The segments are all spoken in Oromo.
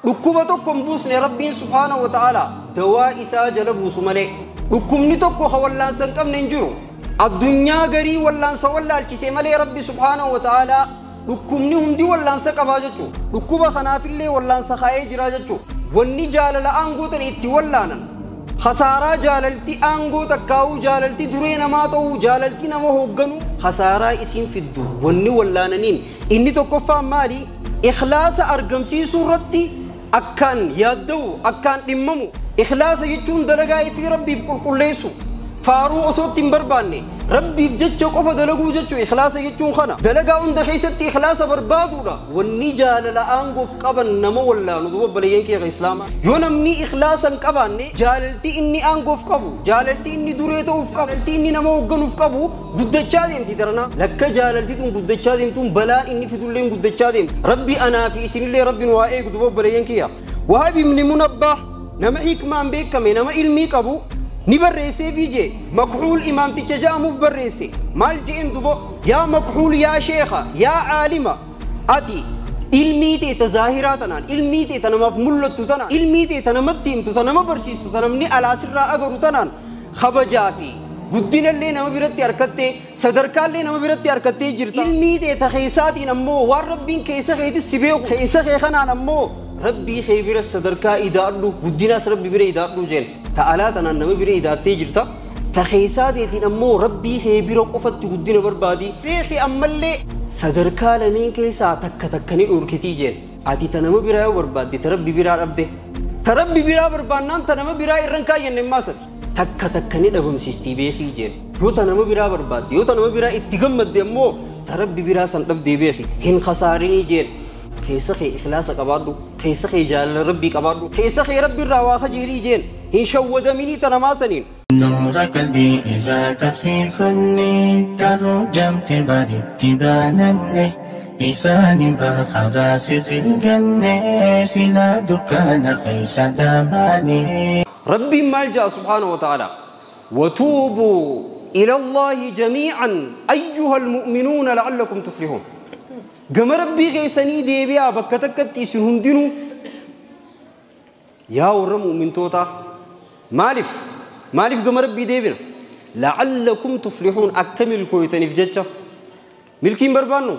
Dhukkuba tokko hin buusne Rabbiin subhaanahu wa ta'ala dawaa isaa jala buusu malee. Dhukkubni tokko ka wallaansa hin qabne hin jiru. Addunyaa garii wallaansa wallaalchise malee Rabbi subhaanahu wa ta'ala dhukkubni hundi wallaansa qabaa jechuudha. Dhukkuba kanaafillee wallaansa kaa'ee jira jechuudha. Wanni jaalala aangoo tana itti wallaanan khasaaraa jaalalti aangoo takkaa'uu jaalalti duree namaa ta'uu jaalalti nama hoogganuu khasaaraa isiin fiddu wanni wallaananiin inni tokkoffaan maali? Ikhlaasa argamsiisuu irratti akkaan yaadda'u akkaan dhimmamu. Ikhlaasa jechuun dalagaa ifii Rabbiif qulqulleessu faaruu osoo itti hin barbaanne Rabbiif jecha qofa dalaguu jechuu ikhlaasa jechuun kana dalagaa hunda keessatti ikhlaasa barbaaduudha. Wanni jaalala aangoof qaban nama wallaanu duuba obboleeyyan kiyya islaamaa. Yoo namni ikhlaasa hin qabaanne jaalalti inni aangoof qabu jaalalti inni duree ta'uuf qabu jaalalti inni nama hoogganuuf qabu guddachaa deemti daranaa. Lakka jaalalti tun guddachaa deemtuun balaan inni fidulleen guddachaa deemti. Rabbi anaa fi isinillee Rabbi nu haa eegu duuba obboleeyyan kiyya. Wahab ibni Munabbah nama hikmaan beekame nama ilmii qabu ni barreessee fi jee Makhuul imaamticha ja'amuuf barreesse. Maal je'een dubo? Yaa Makhuul yaa sheekha yaa aalima ati ilmii ta'e ta zaahiraa tanaan ilmii ta'e ta namaaf mul'attu tanaan ilmii ta'e ta namatti himtu ta nama barsiistu ta namni alaasirraa agaru tanaan kabajaa fi guddinallee nama biratti harkattee sadarkaallee nama biratti harkattee jirta. Ilmii ta'e ta keessaatiin ammoo waan Rabbiin keessa keetis si beeku keessa kee kanaan ammoo Rabbii kee bira sadarkaa idaadhu guddinaas Rabbi bira idaadhu jeen. Ta alaa tanaan nama bira idaattee jirta. Ta keessaa teetiin ammoo Rabbii kee bira qofatti guddina barbaadi. Beeki ammallee sadarkaa lameen keessaa takka takka ni dhorkitii jeen. Ati ta nama biraa yoo barbaadde ta Rabbi biraa dhabde. Ta Rabbi biraa barbaannaan ta nama biraa irran kaayyanne maasati. Takka takka ni dhabamsiistii beekii jeen. Yoo ta nama biraa barbaadde yoo ta nama biraa itti gammadde ammoo ta Rabbi biraa san dhabdee beeki. Hin khasaarinii jeen. Keessa kee ikhlaasa qabaadhu keessa kee jaalala Rabbii qabaadhu keessa kee Rabbi irraa waa kajeelii jeen. Hin shawwadaminii ta namaa saniin. نور قلبي إذا تبسيفني كرجمت برد بانني إساني برخدا الجنة سلا دكان خيس داماني. ربي مالجأ سبحانه وتعالى وتوبوا إلى الله جميعا أيها المؤمنون لعلكم تفلحون. قم ربي غيسني ديبيا بكتكت سنهندنو يا ور مؤمن توتا مالف مالف قم ربي ديبنا لعلكم تفلحون. أكمل كويتني في جتة ملكي بربانو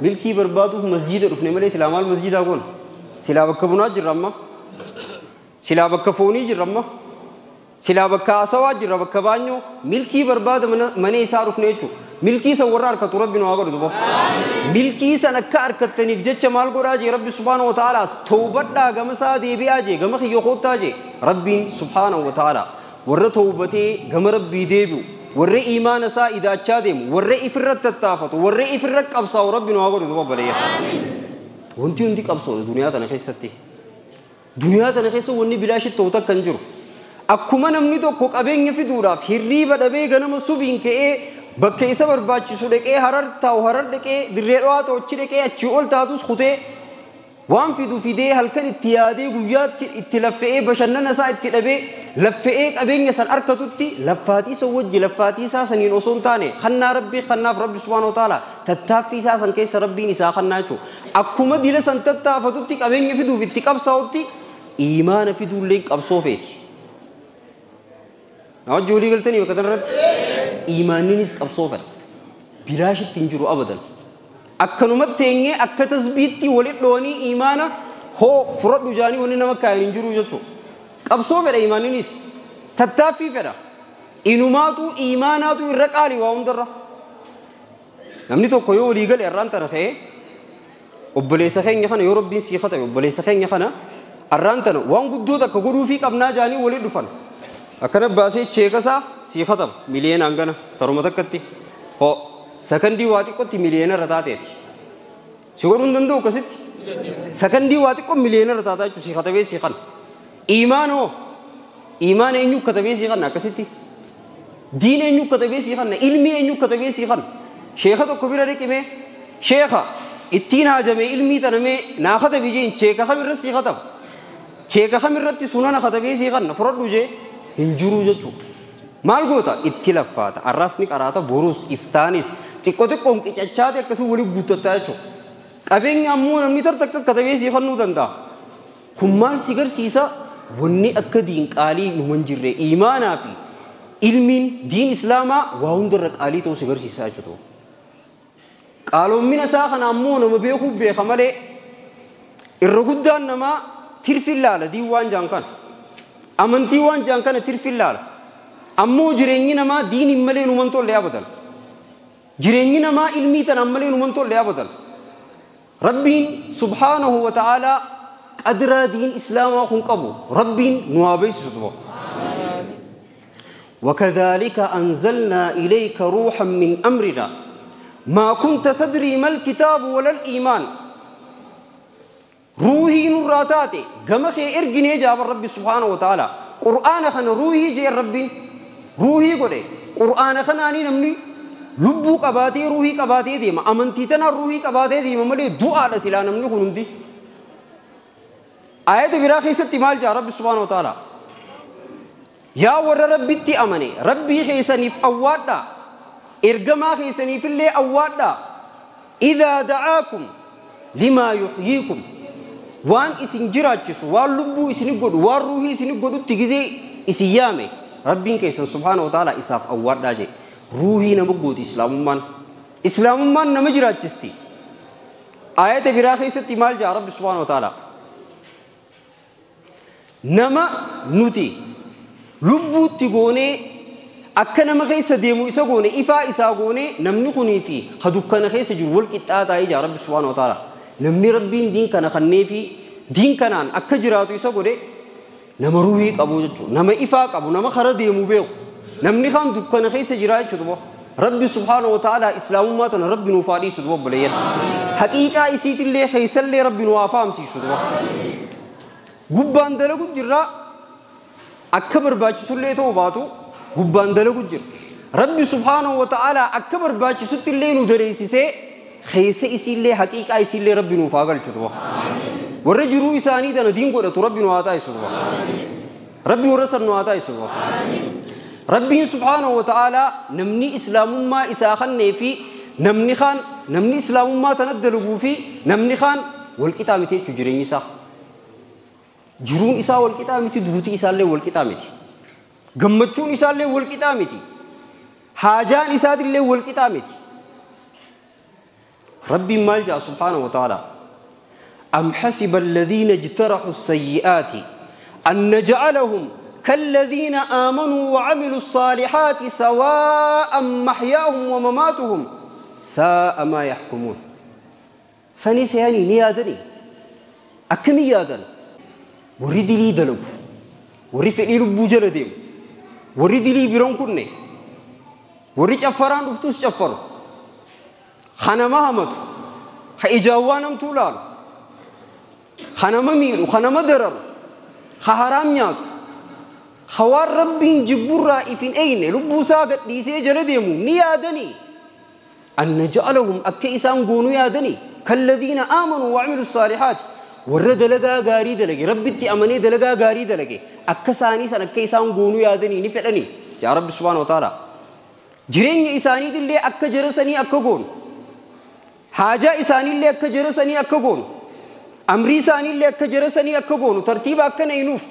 ملكي بربادو مسجد رفني ملي سلام المسجد أقول سلا بكبونا جرما سلا بكفوني جرما سلا بكاسوا جرا بكبانيو ملكي برباد من إسار رفنيتو ملكي سورار كتربي نواقر دبا ملكي سنكار كتني في جتة مال قراجي ربي سبحانه وتعالى توبة جمسا دي بياجي جمخ يخوتاجي ربي سبحانه وتعالى ور توبتي جم ربي ديبو ور إيمان سا إذا تشادم ور إفرت التافت ور إفرت أبصا وربي نواقر دبا بليه. وانتي عندك أبصا دنيا تنخيستي دنيا تنخيسة وني بلاش التوتة كنجر أكما نمني تو كوك أبين في دورا في الريبة دبي جنم سوبين كأ bakka isa barbaachisu dhaqee harar taa'u harar dhaqee dirree dhawaa ta'u achi dhaqee achii ol taatus kutee waan fidu fidee halkan itti yaadee guyyaatti itti laffe'ee bashannana isaa itti dhabee laffe'ee qabeenya san harkatutti laffaatii isa wajji laffaatii isaa saniin osoo hin taane kannaa Rabbii kannaaf Rabbi subhaanahu wa ta'ala tattaaffii isaa san keessa Rabbiin isaa kannaa jechuudha. Akkuma dila san tattaafatutti qabeenya fiduuf itti qabsaa'utti iimaana fiduullee qabsoo feeti. Na wajji walii galtanii bakka kanarratti? Iimaaniinis qabsoo fedha. Bilaashitti hin jiru abadan. Akkanumatti teenyee akka tasbiitti walitti dhoonii iimaana hoo fudhadhu jaanii wanni nama kaayan hin jiru jechuudha. Qabsoo fedha iimaaniinis. Tattaaffii fedha. Inumaatu iimaanaatu irra qaali waa hundarra. Namni tokko yoo walii gale arraan tana ka'ee obboleessa keenya kana yoo Rabbiin sii katabe obboleessa keenya kana arraan tana waan guddoo takka godhuufii qabnaa jaanii walitti dhufan. Akkana baasee cheekasaa sii kataba miliyoonaan gana taruma takkatti hoo sakandii waa xiqqootti miliyoona irra taateeti. Si godhuu hin danda'u akkasitti? Sakandii waa xiqqoo miliyoona irra taataa jechuun sii katabee sii kana. Iimaan hoo? Iimaan eenyu katabee sii kana akkasitti? Diin eenyu katabee sii kana? Ilmi eenyu katabee sii kana? Sheeka tokko bira dhiqimee sheeka ittiin haajamee ilmii tanamee naa katabi jeen cheeka kamirratti sii kataba? Cheeka kamirratti sunana katabee sii kana fudhadhu jee hin jiru jechuudha. Maal goota itti laffaata arraasni qaraata boruus iftaanis xiqqoo xiqqoon qicachaate akkasii walii guuttataa jechuudha. Qabeenya ammoo namni tartakka katabee sii kennuu danda'a. Kun maal si garsiisa? Wanni akka diin qaalii numan jirre iimaanaa fi ilmiin diin islaamaa waa hundarra qaalii ta'uu si garsiisaa jechuudha. Qaaloommina isaa kana ammoo nama beekuuf beeka malee irra guddaan namaa tirfin laala diin waan jaan kana. Amantii waan jaan kana tirfin laala. Ammoo jireenyi namaa diiniin malee numan tolle abadan. Jireenyi namaa ilmii tanaan malee numan tolle abadan. Rabbiin subhaanahu wa ta'aalaa qadraa diin islaamaa kun qabu rabbiin nu haa beeksisu duba. وكذلك أنزلنا إليك روحا من أمرنا ما كنت تدري ما الكتاب ولا الإيمان. روحي نراتاتي قمخي إرقني جاب الرب سبحانه وتعالى. قرآن خن روحي جي الرب روحي قولي قرآن خناني نمني لبو قباتي روحي قباتي ديما أمنتي تنا روحي قباتي ديما ملي دعاء لسلا نمني خنمدي. آيات براخي ستي مال جاء رب سبحانه وتعالى يا ور ربي تي أمني ربي خيسني في أوادا إرجما خيسني في اللي أوادا إذا دعاكم لما يحييكم وان إسن جراجس وان لبو إسن قد وان روحي إسن قد تجزي إسيامي ربي كيسن سبحانه وتعالى إساف أوادا جي روحي نمقود إسلام من إسلام من نمجراجستي. آيات براخي ستي مال جاء رب سبحانه وتعالى نما نوتي لبو تيغوني akka nama keessa deemu isa goone ifaa isaa goone namni kunii fi hadukkana keessa jiru wal qixxaataa ija Rabbi subhaanahu wa ta'ala. Namni Rabbiin diin kana kannee fi diin kanaan akka jiraatu isa godhe nama ruhii qabu jechuudha. Nama ifaa qabu, nama kara deemu beeku. Namni kan dukkana keessa jira jechuudha. Rabbi subhaanahu wa ta'ala islaamummaa tana Rabbi nuuf haa dhiisu duba obboleeyyan. Haqiiqaa isiitillee keessallee Rabbi nu haa fahamsiisu duba. Gubbaan dalagu jirra akka barbaachisullee ta'uu baatu gubbaan dalagu jira. Rabbi subhaanahu wa ta'ala akka barbaachisutti illee nu dareessisee keessa isiillee haqiiqaa isiillee Rabbi nuuf haa galchu duba. Warra jiruu isaanii tana diin godhatu Rabbi nu haa taasisu duba. Rabbi warra san nu haa taasisu duba. Rabbiin subhaanahu wa ta'ala namni islaamummaa isaa kannee fi namni kaan namni islaamummaa tana dalaguu fi namni kaan wal qixaa miti jechuu jireenyi isaa. Jiruun isaa wal qixaa miti, duuti isaallee wal qixaa miti. Gammachuun isaallee wal qixaa miti. Haajaan isaatillee wal qixaa miti. Rabbiin maal jedha subhaanahu wa ta'ala? Am hasiba alladhiina ijtarahu as-sayyi'aati an naj'alahum كالذين آمنوا وعملوا الصالحات سواء محياهم ومماتهم ساء ما يحكمون. سني سياني نيادني أكمي يادن وريد لي دلو وري فئي ربو جلديم وريد لي بيرون كني وري جفران رفتوس جفر خنما همت خإجاوانم طولان خنما ميلو خنما درر خحرام نيات خوار ربين جبورا إفين أين لبوسا قد ليسي جلديمو نيادني أن نجعلهم أكيسان قونو يادني كالذين آمنوا وعملوا الصالحات ورد لقا غاري دلقي ربي تأمني دلقا غاري دلقي أكساني سن أكيسان قونو يادني نفعلني يا رب سبحانه وتعالى جرين إساني دلي أكا جرسني أكا قون حاجة إساني اللي أكا جرسني أكا قون أمري إساني اللي أكا جرسني أكا قون ترتيب أكا نينوف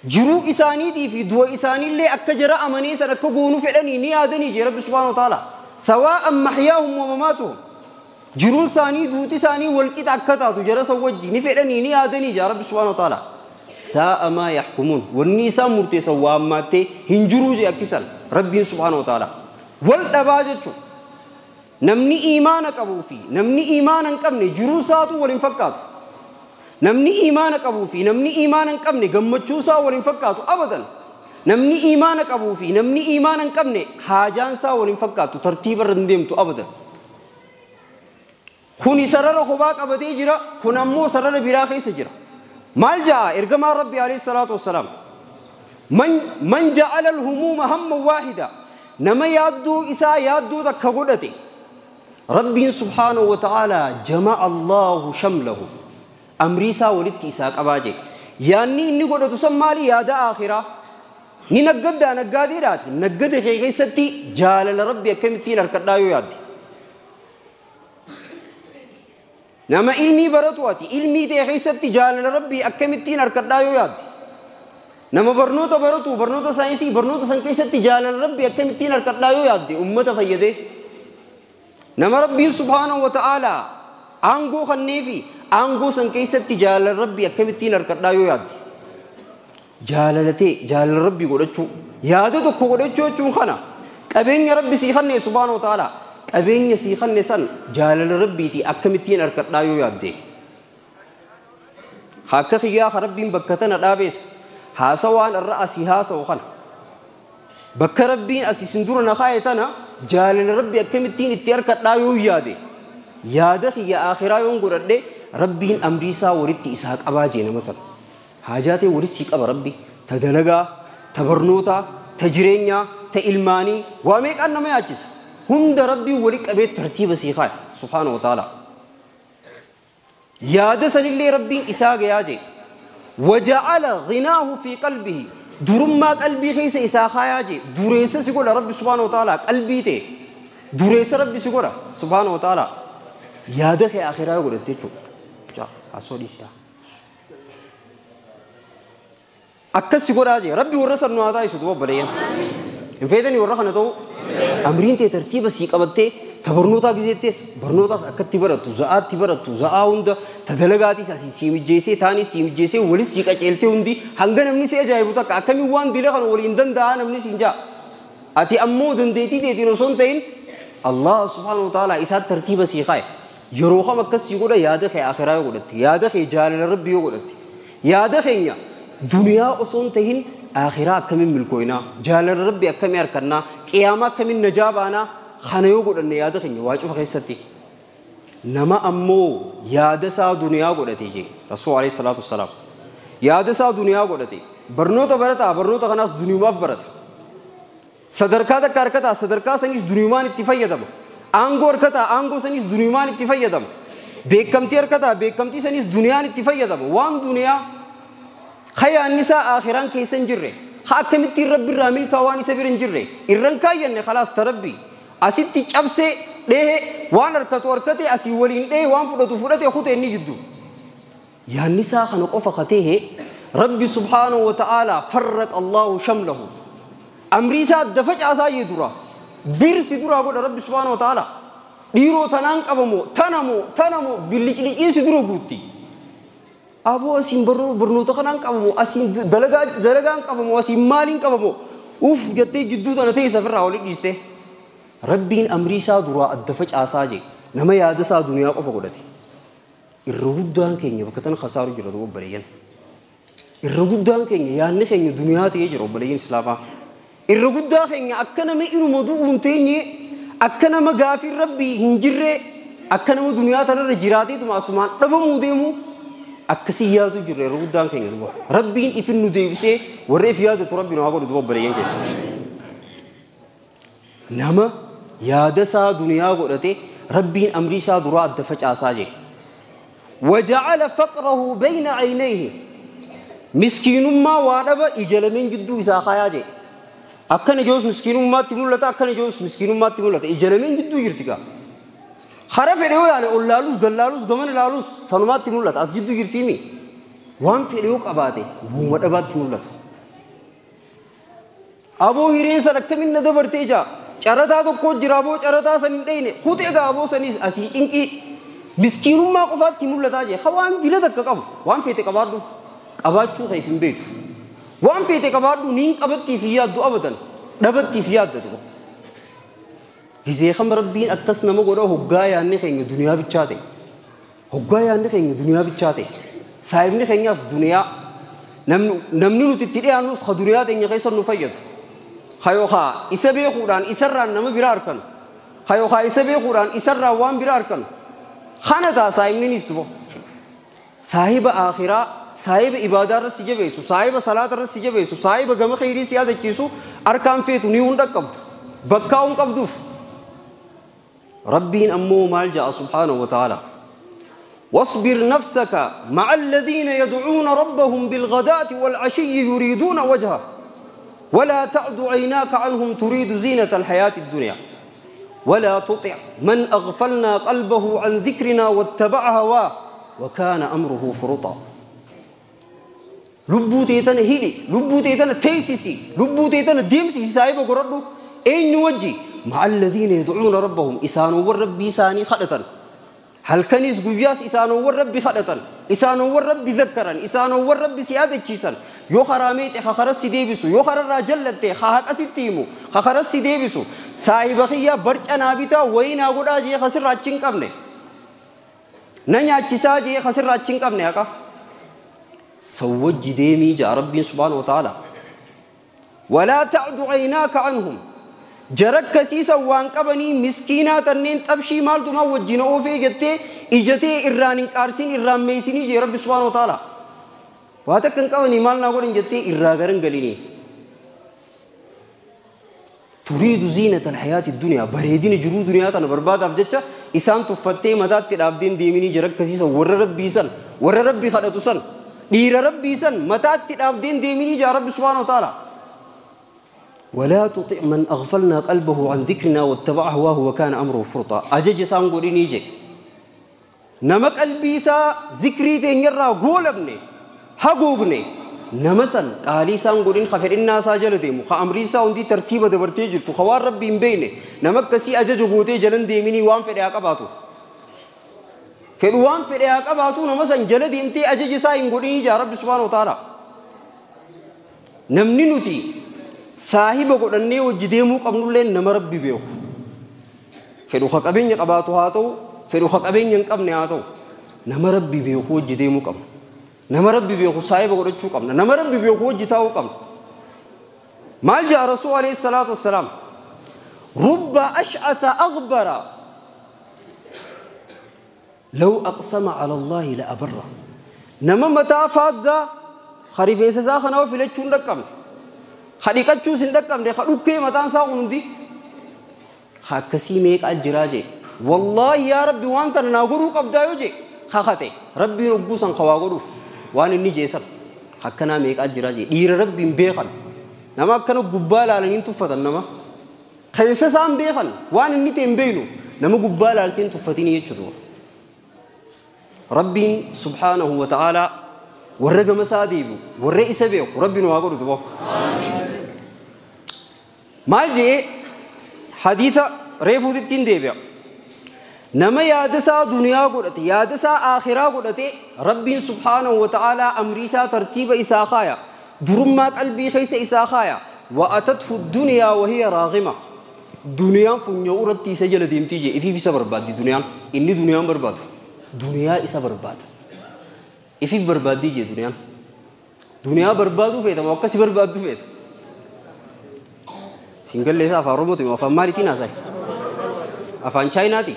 jiruu isaaniitii fi du'a isaaniillee akka jara amanii san akka goonuu fedhanii ni yaadanii jee Rabbi subhaanahu wa ta'ala. Sawaa'an mahyaahum wa mamaatuhum. Jiruun isaanii duuti isaanii wal qixa akka taatu jara san wajji ni fedhanii ni yaadanii jee Rabbi subhaanahu wa ta'ala. Saa'a maa yaxkumuun. Wanni isaan murteessan waa ammaattee hin jiruu jee akkisan Rabbiin subhaanahu wa ta'ala. Wal dhabaa jechuun namni iimaana qabuu fi namni iimaana hin qabne jiruu isaatu wal hin fakkaatu. Namni iimaana qabuu fi namni iimaana hin qabne gammachuu isaa wal hin fakkaatu abadan. Namni iimaana qabuu fi namni iimaana hin qabne haajaan isaa wal hin fakkaatu tartiiba irra hin deemtu abadan. Kuni sarara kophaa qabatee jira, kun ammoo sarara biraa keessa jira. Maal ja'a ergamaan Rabbi alayhi salaatu wassalaam. Man ja'ala al-humuuma hamman waahida. Nama yaadduu isaa yaadduu takka godhate. Rabbiin subhaanahu wa ta'ala jama'a Allahu shamlahu. Amrii isaa walitti isaa qabaa jee. Yaanni inni godhatu san maali? Yaada akhiraa. Ni naggaddaa naggaadeedhaati. Naggada kee keessatti jaalala Rabbi akkamittiin harkadhaa yoo yaadde. Nama ilmii baratu ati ilmii ta'e keessatti jaalala rabbii akkamittiin harkadhaa yoo yaadde. Nama barnoota baratu barnoota saayinsii barnoota san keessatti jaalala rabbii akkamittiin harkadhaa yoo yaadde ummata fayyadee. Nama rabbiin subhaanahu wa ta'aalaa aangoo kanneefi aangoo san keessatti jaalala rabbii akkamittiin harkadhaa yoo yaadde. Jaalalatee jaalala rabbii godhachuu yaada tokko godhachuu jechuun kana qabeenya rabbi sii kanne subhaanahu wa ta'aalaa qabeenya sii kanne san jaalala rabbiitii akkamittiin harkadhaa yoo yaadde. Akka kiyyaa rabbiin bakka tana dhaabees haasawaan irra asii haasawu kana bakka rabbiin asii sin dura na kaaye tana jaalala rabbii akkamittiin itti harkadhaa yoo yaade yaada kiyya akhiraa yoon godhadhe rabbiin amrii isaa walitti isaa qabaa jee nama sana. Haajaa ta'e walitti sii qaba rabbi ta dalagaa ta barnootaa ta jireenyaa ta ilmaanii waa meeqaan nama yaachisa hunda rabbiin walitti qabee tartiiba sii kaaya subhaanahu wa ta'aalaa. Yaada sanillee rabbiin isaa gayaa jee. وجعل غناه في قلبه درما قلبي خيس إسا خايا جي دريس سيقول ربي سبحانه وتعالى قلبي تي دريس ربي سيقول سبحانه وتعالى يا دخي آخرة يقول تيجو جا أسولي يا أكس سيقول أجي ربي ورث النهضة يسدوا بلين إن فيدني ورخنا تو أمرين تي ترتيب سيقبته تبرنوتا gizeettis barnootaas akkatti barattu za'aatti barattu za'aa hunda ta dalagaatis asii sii mijjeessee taanis sii mijjeessee walis sii qaceeltee hundi hanga namni si ajaa'ibu takka akkamiin waan dila kana waliin danda'a namni siin ja'a. Ati ammoo dandeettii teetiin osoo hin ta'in Allah subhaanahu wa ta'ala isaa tartiiba sii kaa'e yeroo kam akkas sii godha yaada kee akhiraa yoo godhatte yaada kee jaalala rabbii yoo godhatte yaada keenya duniyaa osoo hin ta'in akhiraa akkamiin milkooynaa jaalala rabbii akkamii harkannaa qiyaamaa akkamiin najaa baanaa kana yoo godhanne yaada keenya waa cufa keessatti nama ammoo yaada isaa duniyaa godhate jee rasuul alayhi salaatu wassalaam yaada isaa duniyaa godhate barnoota barataa barnoota kanaas duniyumaaf barata sadarkaa takka harkataa sadarkaa saniis duniyumaan itti fayyadama aangoo harkataa aangoo saniis duniyumaan itti fayyadama beekamtii harkataa beekamtii saniis duniyaan itti fayyadama waan duniyaa hayaanni isaa aakhiraan keessa hin jirre haa akkamittiin rabbi irraa milkaa waan isa bira hin jirre irran kaayyanne khalaas tarabbii asitti cabsee dhehe waan harkatu harkate asii waliin dhehe waan fudhatu fudhate kute inni jiddu yaanni isaa kana qofa katee rabbi subhaanahu wa ta'aalaa farraqa Allahu shamlahu amrii isaa adda facaasaa jee dura birsi duraa godha rabbi subhaanahu wa ta'aalaa dhiiroo tanaan qabamoo tanamoo tanamoo billiciliciinsi dura guutti aboo asiin barnoota kanaan qabamoo asiin dalagaan qabamoo asiin maaliin qabamoo uff jettee jidduu tana ta'e safirraa walitti dhiiste. Rabbiin amrii isaa duraa adda facaasaa jee nama yaada isaa duniyaa qofa godhate irra guddaan keenya bakka tana khasaaru jira obboleeyyan irra guddaan keenya yaadni keenya duniyaa ta'ee jira obboleeyyan islaamaa irra guddaa keenya akka nama inuma du'u hin teenye akka nama gaafiin rabbii hin jirre akka nama duniyaa tanarra jiraateetuma asumaan dhabamuu deemu akkasii yaadu jirra irra guddaan keenya duba rabbiin ifin nu deebisee warra if yaadatu rabbi nu haa godhu duba obboleeyyan keenya nama yaada isaa duniyaa godhate rabbiin amrii isaa duraa adda facaasaa jee. وجعل فقره بين عينيه مسكين ما وادبا إجلمين جدو إسا خايا جي أكن جوز مسكين ما تمولتا أكن جوز مسكين ما تمولتا إجلمين جدو يرتكا خرف فيديو يعني أولالوس قلالوس جمن لالوس سنوات تمولتا أس جدو يرتيمي وان فيديو كأباتي وما أبات تمولتا أبو هيرين سرك من ندبر تيجا چرتا تو کو جرابو چرتا سن دينه خود اگا ابو سني اسي چنقي مسكين ما قفات تمولتا جي خوان دله تک قب وان فيته قبادو قباچو خيفين بيت وان فيته قبادو نين قبتي فيا دو ابدن دبتي فيا دو غزي خم ربين اكس نمو غدو هغا ياني خين دنيا بچاته هغا ياني خين دنيا بچاته صاحبني خينياس دنيا نمنو نتتدي انوس خدنيا تني خيسن نفيد خيوخا إسبي خوران إسران نما برار كن خيوخا إسبي خوران إسران وان برار كن خانتا صاحبني نيستبو صاحب آخرة صاحب عبادة رسيجه بيسو صاحب صلاة رسيجه بيسو صاحب غم خيري سيادة كيسو أركان فيتو نيون دكب بكاون قبدوف ربين أمو مالجأ سبحانه وتعالى واصبر نفسك مع الذين يدعون ربهم بالغداة والعشي يريدون وجهه ولا تعد عيناك عنهم تريد زينة الحياة الدنيا. ولا تطع من أغفلنا قلبه عن ذكرنا واتبع هواه وكان أمره فرطا. لبوتي تنا هيلي، لبوتي تنا تيسيسي، لبوتي تنا ديمسيسي سايبو قردو أين وجي مع الذين يدعون ربهم إسانو والرب إساني خلطا. هل كنيس قياس إسانو والرب خلطا، إسانو والرب ذكرا، إسانو والرب سيادة كيسا. يو خراميت خخرس ديبسو، يو خرر جلت خهق أستيمو خخرس ديبسو. سايب خيا برج أنا بيتا وين أقول أجي خسر راتشين قبني نيا كيسا جي خسر راتشين قبني هكا سوج ديمي جاء ربي سبحانه وتعالى. ولا تعد عيناك عنهم جرك كسيسا وان قبني مسكينات النين تبشي مالتو ما وجينا أوفي جتي إجتي إرانين كارسين إران ميسيني جي ربي سبحانه وتعالى. واتكن قبني مالنا قولن جتي إراغرن قليني. تريد زينة الحياة الدنيا بريدين جرو دنيا تنا برباد أفجتش إسان تفتي مدات العبدين ديميني جرك كسيسا ور ربي سن ور ربي خلتو سن دير ربي سن مدات العبدين ديميني جا ربي سبحانه وتعالى. ولا تطع من أغفلنا قلبه عن ذكرنا واتبع هواه وكان أمره فرطا. أجج سانغوريني جي نما قلبي سا ذكري تنيرا غولبني حقوقني نمسن قالي سانغورين خفر الناس جل ديمو خامري سا وندي ترتيب دبرتي جلتو خوار ربي بيني نمك كسي أجج غوتي جلن ديميني وان فدي أقباتو فدوان فدي أقباتو نمسن جل ديمتي أجج سانغوريني جا رب سبحانه وتعالى. نمني نوتي صاحب قدني وجديمو قبل نما ربي بيو فدو خقبين يقباتو هاتو فدو خقبين ينقبني هاتو نما ربي بيو وجديمو قبل نما ربي بيو صاحب قدچو قبل نما ربي بيو وجتاو قبل. مال جاء رسول عليه الصلاة والسلام رب أشعث أغبر لو أقسم على الله لأبره. نما متى فاقا خريفين ساخنا وفلتشون رقم خليقتشو سندقم دي خلوكي متان ساقون دي خاكسي ميك الجراجي والله يا ربي وانت ناغرو قبدا يوجي خاخاتي ربي ربوسن خواغروف وان اني جيسن حكنا ميك الجراجي دير ربي بيخن نما كانوا غبالا لين تفتن نما خيسا سام بيخن وان اني تنبينو نما غبالا لين تفتيني يچدو ربي سبحانه وتعالى ورغم ساديبو ورئيس بيو ربي نواغرو دبو. مالجي حديثة ريفو دتين ديبيا نما يادسا دنيا قدتي يادسا آخرة قدتي ربي سبحانه وتعالى أمريسا ترتيب إساخايا درما قلبي خيس إساخايا وأتته الدنيا وهي راغمة. دنيا فنيورتي سجل ديمتيجي إفي في سبر باد دنيا إني دنيا برباد دنيا إسا برباد إفي برباد دي دنيا دنيا بربادو فيتا موقع بربادو فيتا سينجل ليس أفان روبوتي وأفان ماريتي ناساي أفان شايناتي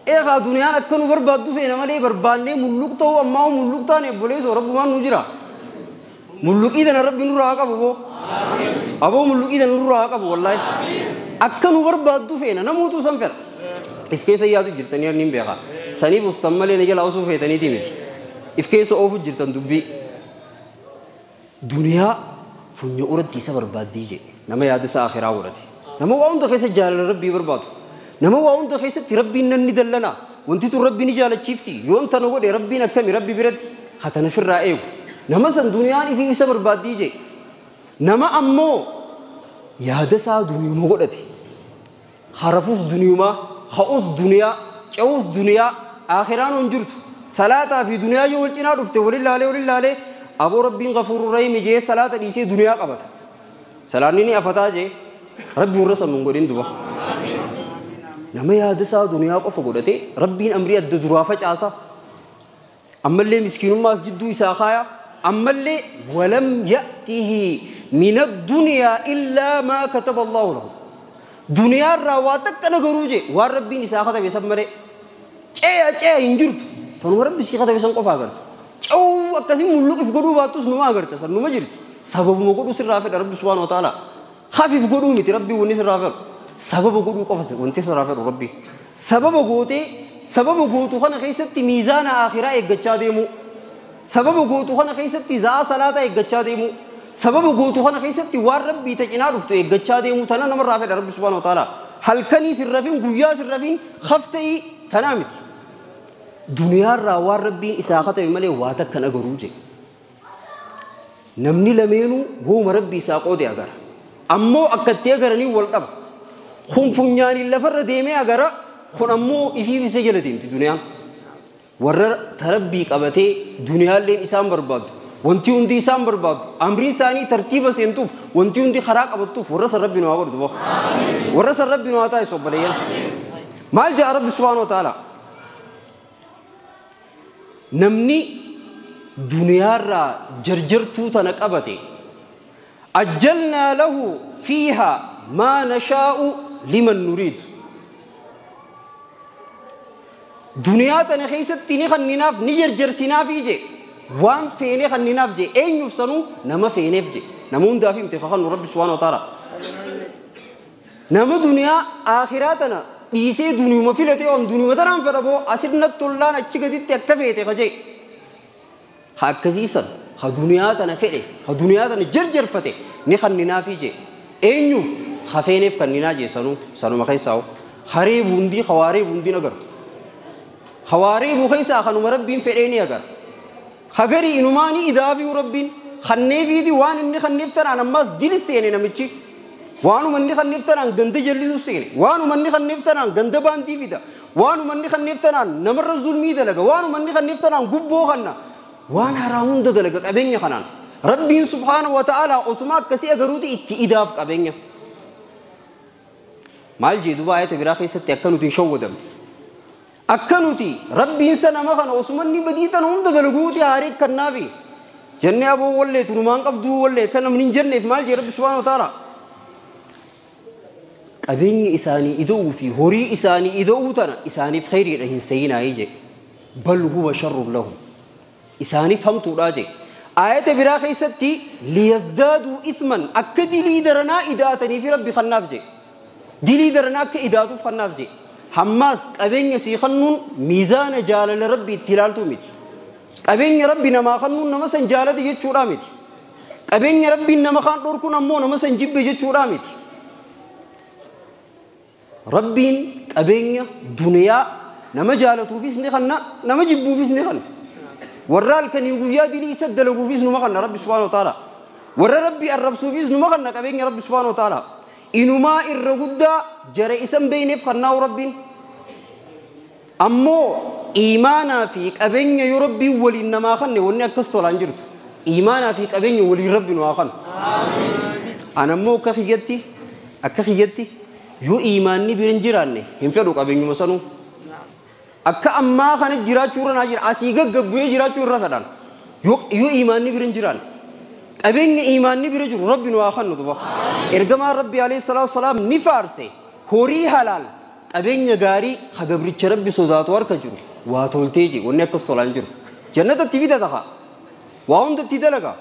إيه خا دنيا أكنو بربادو فينا مالي برباني ملوك تو أما هو ملوك تاني بوليس ورب ما نجرا ملوك إذا ربي نور هذا أبو أبو ملوك إذا نور هذا أبو والله أكنو بربادو فينا نموتو سنفر إفكيس يادو جرتني أرنيم بيها سني بستملي نجلا أوسو فيتني تيمي إفكيس أوفو جرتن دبي دنيا فنيورتي سبر باديجي نما يادس آخرة ورتي نما وعند خيس جال ربي برباد نما وعند خيس تربي نني دلنا وانت تربي نجال تشيفتي يوم تنقول ربي نكمي ربي برد حتى نفر رأيه نما سن دنيا في سبر باديجي نما أمو يادس دنيا مغلتي خرفوس دنيا ما خاوس دنيا جوز دنيا آخران ونجرت صلاة في دنيا يقول تنا رفت ولله عليه ولله عليه أبو ربي غفور رحيم جي صلاة ديسي دنيا قبض سلامني أفتاجي ربي ورسم من قرين دوا نما يادسا دنيا قف قدتي ربي أمري الدروا فجأة أما اللي مسكين ما أسجدوا يساخايا أما اللي ولم يأته من الدنيا إلا ما كتب الله له دنيا رواتك أنا قروجي وربي نساخة بيسب مري شيء شيء إنجرت تنو ربي سيخة بيسن قف أقرت أو أكاسي ملوك في قروب باتوس نما أقرت سر نما جرت سبب ما قدو سر رافع رب سبحانه وتعالى خفيف قدو متي ربي وني سر رافع سبب قدو قفز وانت سر رافع ربي سبب قوتي سبب قوتو خنا خيست ميزان آخرة إجتشا ديمو سبب قوتو خنا خيست زا صلاة إجتشا ديمو سبب قوتو خنا خيست وار ربي تجنا رفتو إجتشا ديمو تنا نمر رافع رب سبحانه وتعالى Halkanii sirrafin guyyaa sirrafin hafta'ii tanaa miti. Duniyaarraa waan rabbiin isaa katabe malee waa takkan agaruu je. Namni lameenuu wooma rabbi isaa qoode agara. Ammoo akkatti agaranii wal dhaba. Kun funyaaniin lafarra deemee agara kun ammoo ifiif isa jala deemti duniyaan. Warra tarabbii qabatee duniyaalleen isaan barbaaddu. Wanti hundi isaan barbaaddu. Amriin isaanii tartiiba seentuuf wanti hundi karaa qabattuuf warra san rabbi nu haa godhu. Warra san rabbi nu haa taasisu obboleeyyan. Maal jedha rabbi subhaanahu wa ta'ala? Namni duniyaarraa jarjartuu tana qabate ajjalnaa lahu fiihaa maa nashaa'u liman nuriid. Duniyaa tana keessatti ni kanninaaf ni jarjarsinaaf ije waan feene kanninaaf je eenyuuf sanuu nama feeneef je nama hundaaf himte kakannu rabbi subhaanahu wa ta'ala. Nama duniyaa akhiraa tana dhiisee duniyuma filate oom duniyuma tanaan fedha boo asirnatti tollaan achi gaditti akka feete kajee ha akkasiisan ha duniyaa tana fedhe ha duniyaa tana jarjarfate ni kanninaafi je eenyuuf ha feeneef kanninaa je sanuu sanuma keessaa haree bundii hawaaree bundiin agarra. Hawaaree buu keessaa kanuma rabbiin fedhee ni agarra. Hagarii inumaanii idaafii rabbiin kanneefiiti waan inni kanneef tanaan ammaas dilis seene namichi. Waanuma inni kanneef tanaan ganda jallisu seene. Waanuma inni kanneef tanaan ganda baantii fida. Waanuma inni kanneef tanaan namarra zulmii dalaga. Waanuma inni kanneef tanaan gubboo kanna. Waan haraa hunda dalaga qabeenya kanaan. Rabbiin subhaanahu wa ta'ala osuma akkasii agaruuti itti idaaf qabeenya. Maal jee duuba ayata biraa keessatti akka nuti hin shawwadamne. Akka nuti rabbiin sana nama kana osuma inni badii tana hunda dalaguuti haarii kannaafi. Jennee aboo wallee tunumaan qabduu wallee kan namni hin jenneef maal jee rabbi subhaanahu wa ta'ala. Qabeenyi isaanii ida'uu fi horii isaanii ida'uu tana isaaniif khayriidha hin seeyinaayii jee. Bal huwa sharrun lahum. Isaaniif hamtuudhaa jee. Ayata biraa keessatti liyazdaaduu isman akka dilii daranaa idaatanii fi rabbi kannaaf jee. Dilii daranaa akka idaatuuf kannaaf jee. Hammaas qabeenya sii kannuun miizaana jaalala rabbi itti ilaaltuu miti. Qabeenya rabbi namaa kannuun nama san jaalate jechuudhaa miti. Qabeenya rabbiin nama kaan dhorkuun ammoo nama san jibbe jechuudhaa miti. Rabbiin qabeenya duniyaa nama jaalatuufis ni kanna nama jibbuufis ni kanna. Warra halkanii guyyaa dilii isa dalaguufis numa kanna rabbi subhaanahu wa ta'ala. Warra rabbi arrabsuufis numa kanna qabeenya rabbi subhaanahu wa ta'ala. Inumaa irra guddaa jara isan beeyneef kannaa'u rabbiin. Ammoo iimaanaa fi qabeenya yoo rabbiin waliin namaa kanne wanni akkas tolaan jirtu. Iimaanaa fi qabeenya waliin rabbi nu haa kannu. Ana ammoo akka kiyyatti yoo iimaanni bira hin jiraanne hin fedhu qabeenyuma sanuu. Akka ammaa kana jiraachuu irra naa jira asii gaggabbu'ee jiraachuu irra fedhan. Yoo iimaanni bira hin jiraanne qabeenya iimaanni bira jiru rabbi nu haa kannu duba. Ergamaan rabbi alayhi salaatu wasalaam ni faarse horii halaal qabeenya gaarii ha gabricha rabbi sodaatu harka jiru waa toltee je wanni akkas tolaan jiru. Jannatatti fida ta'a waa hundatti dalaga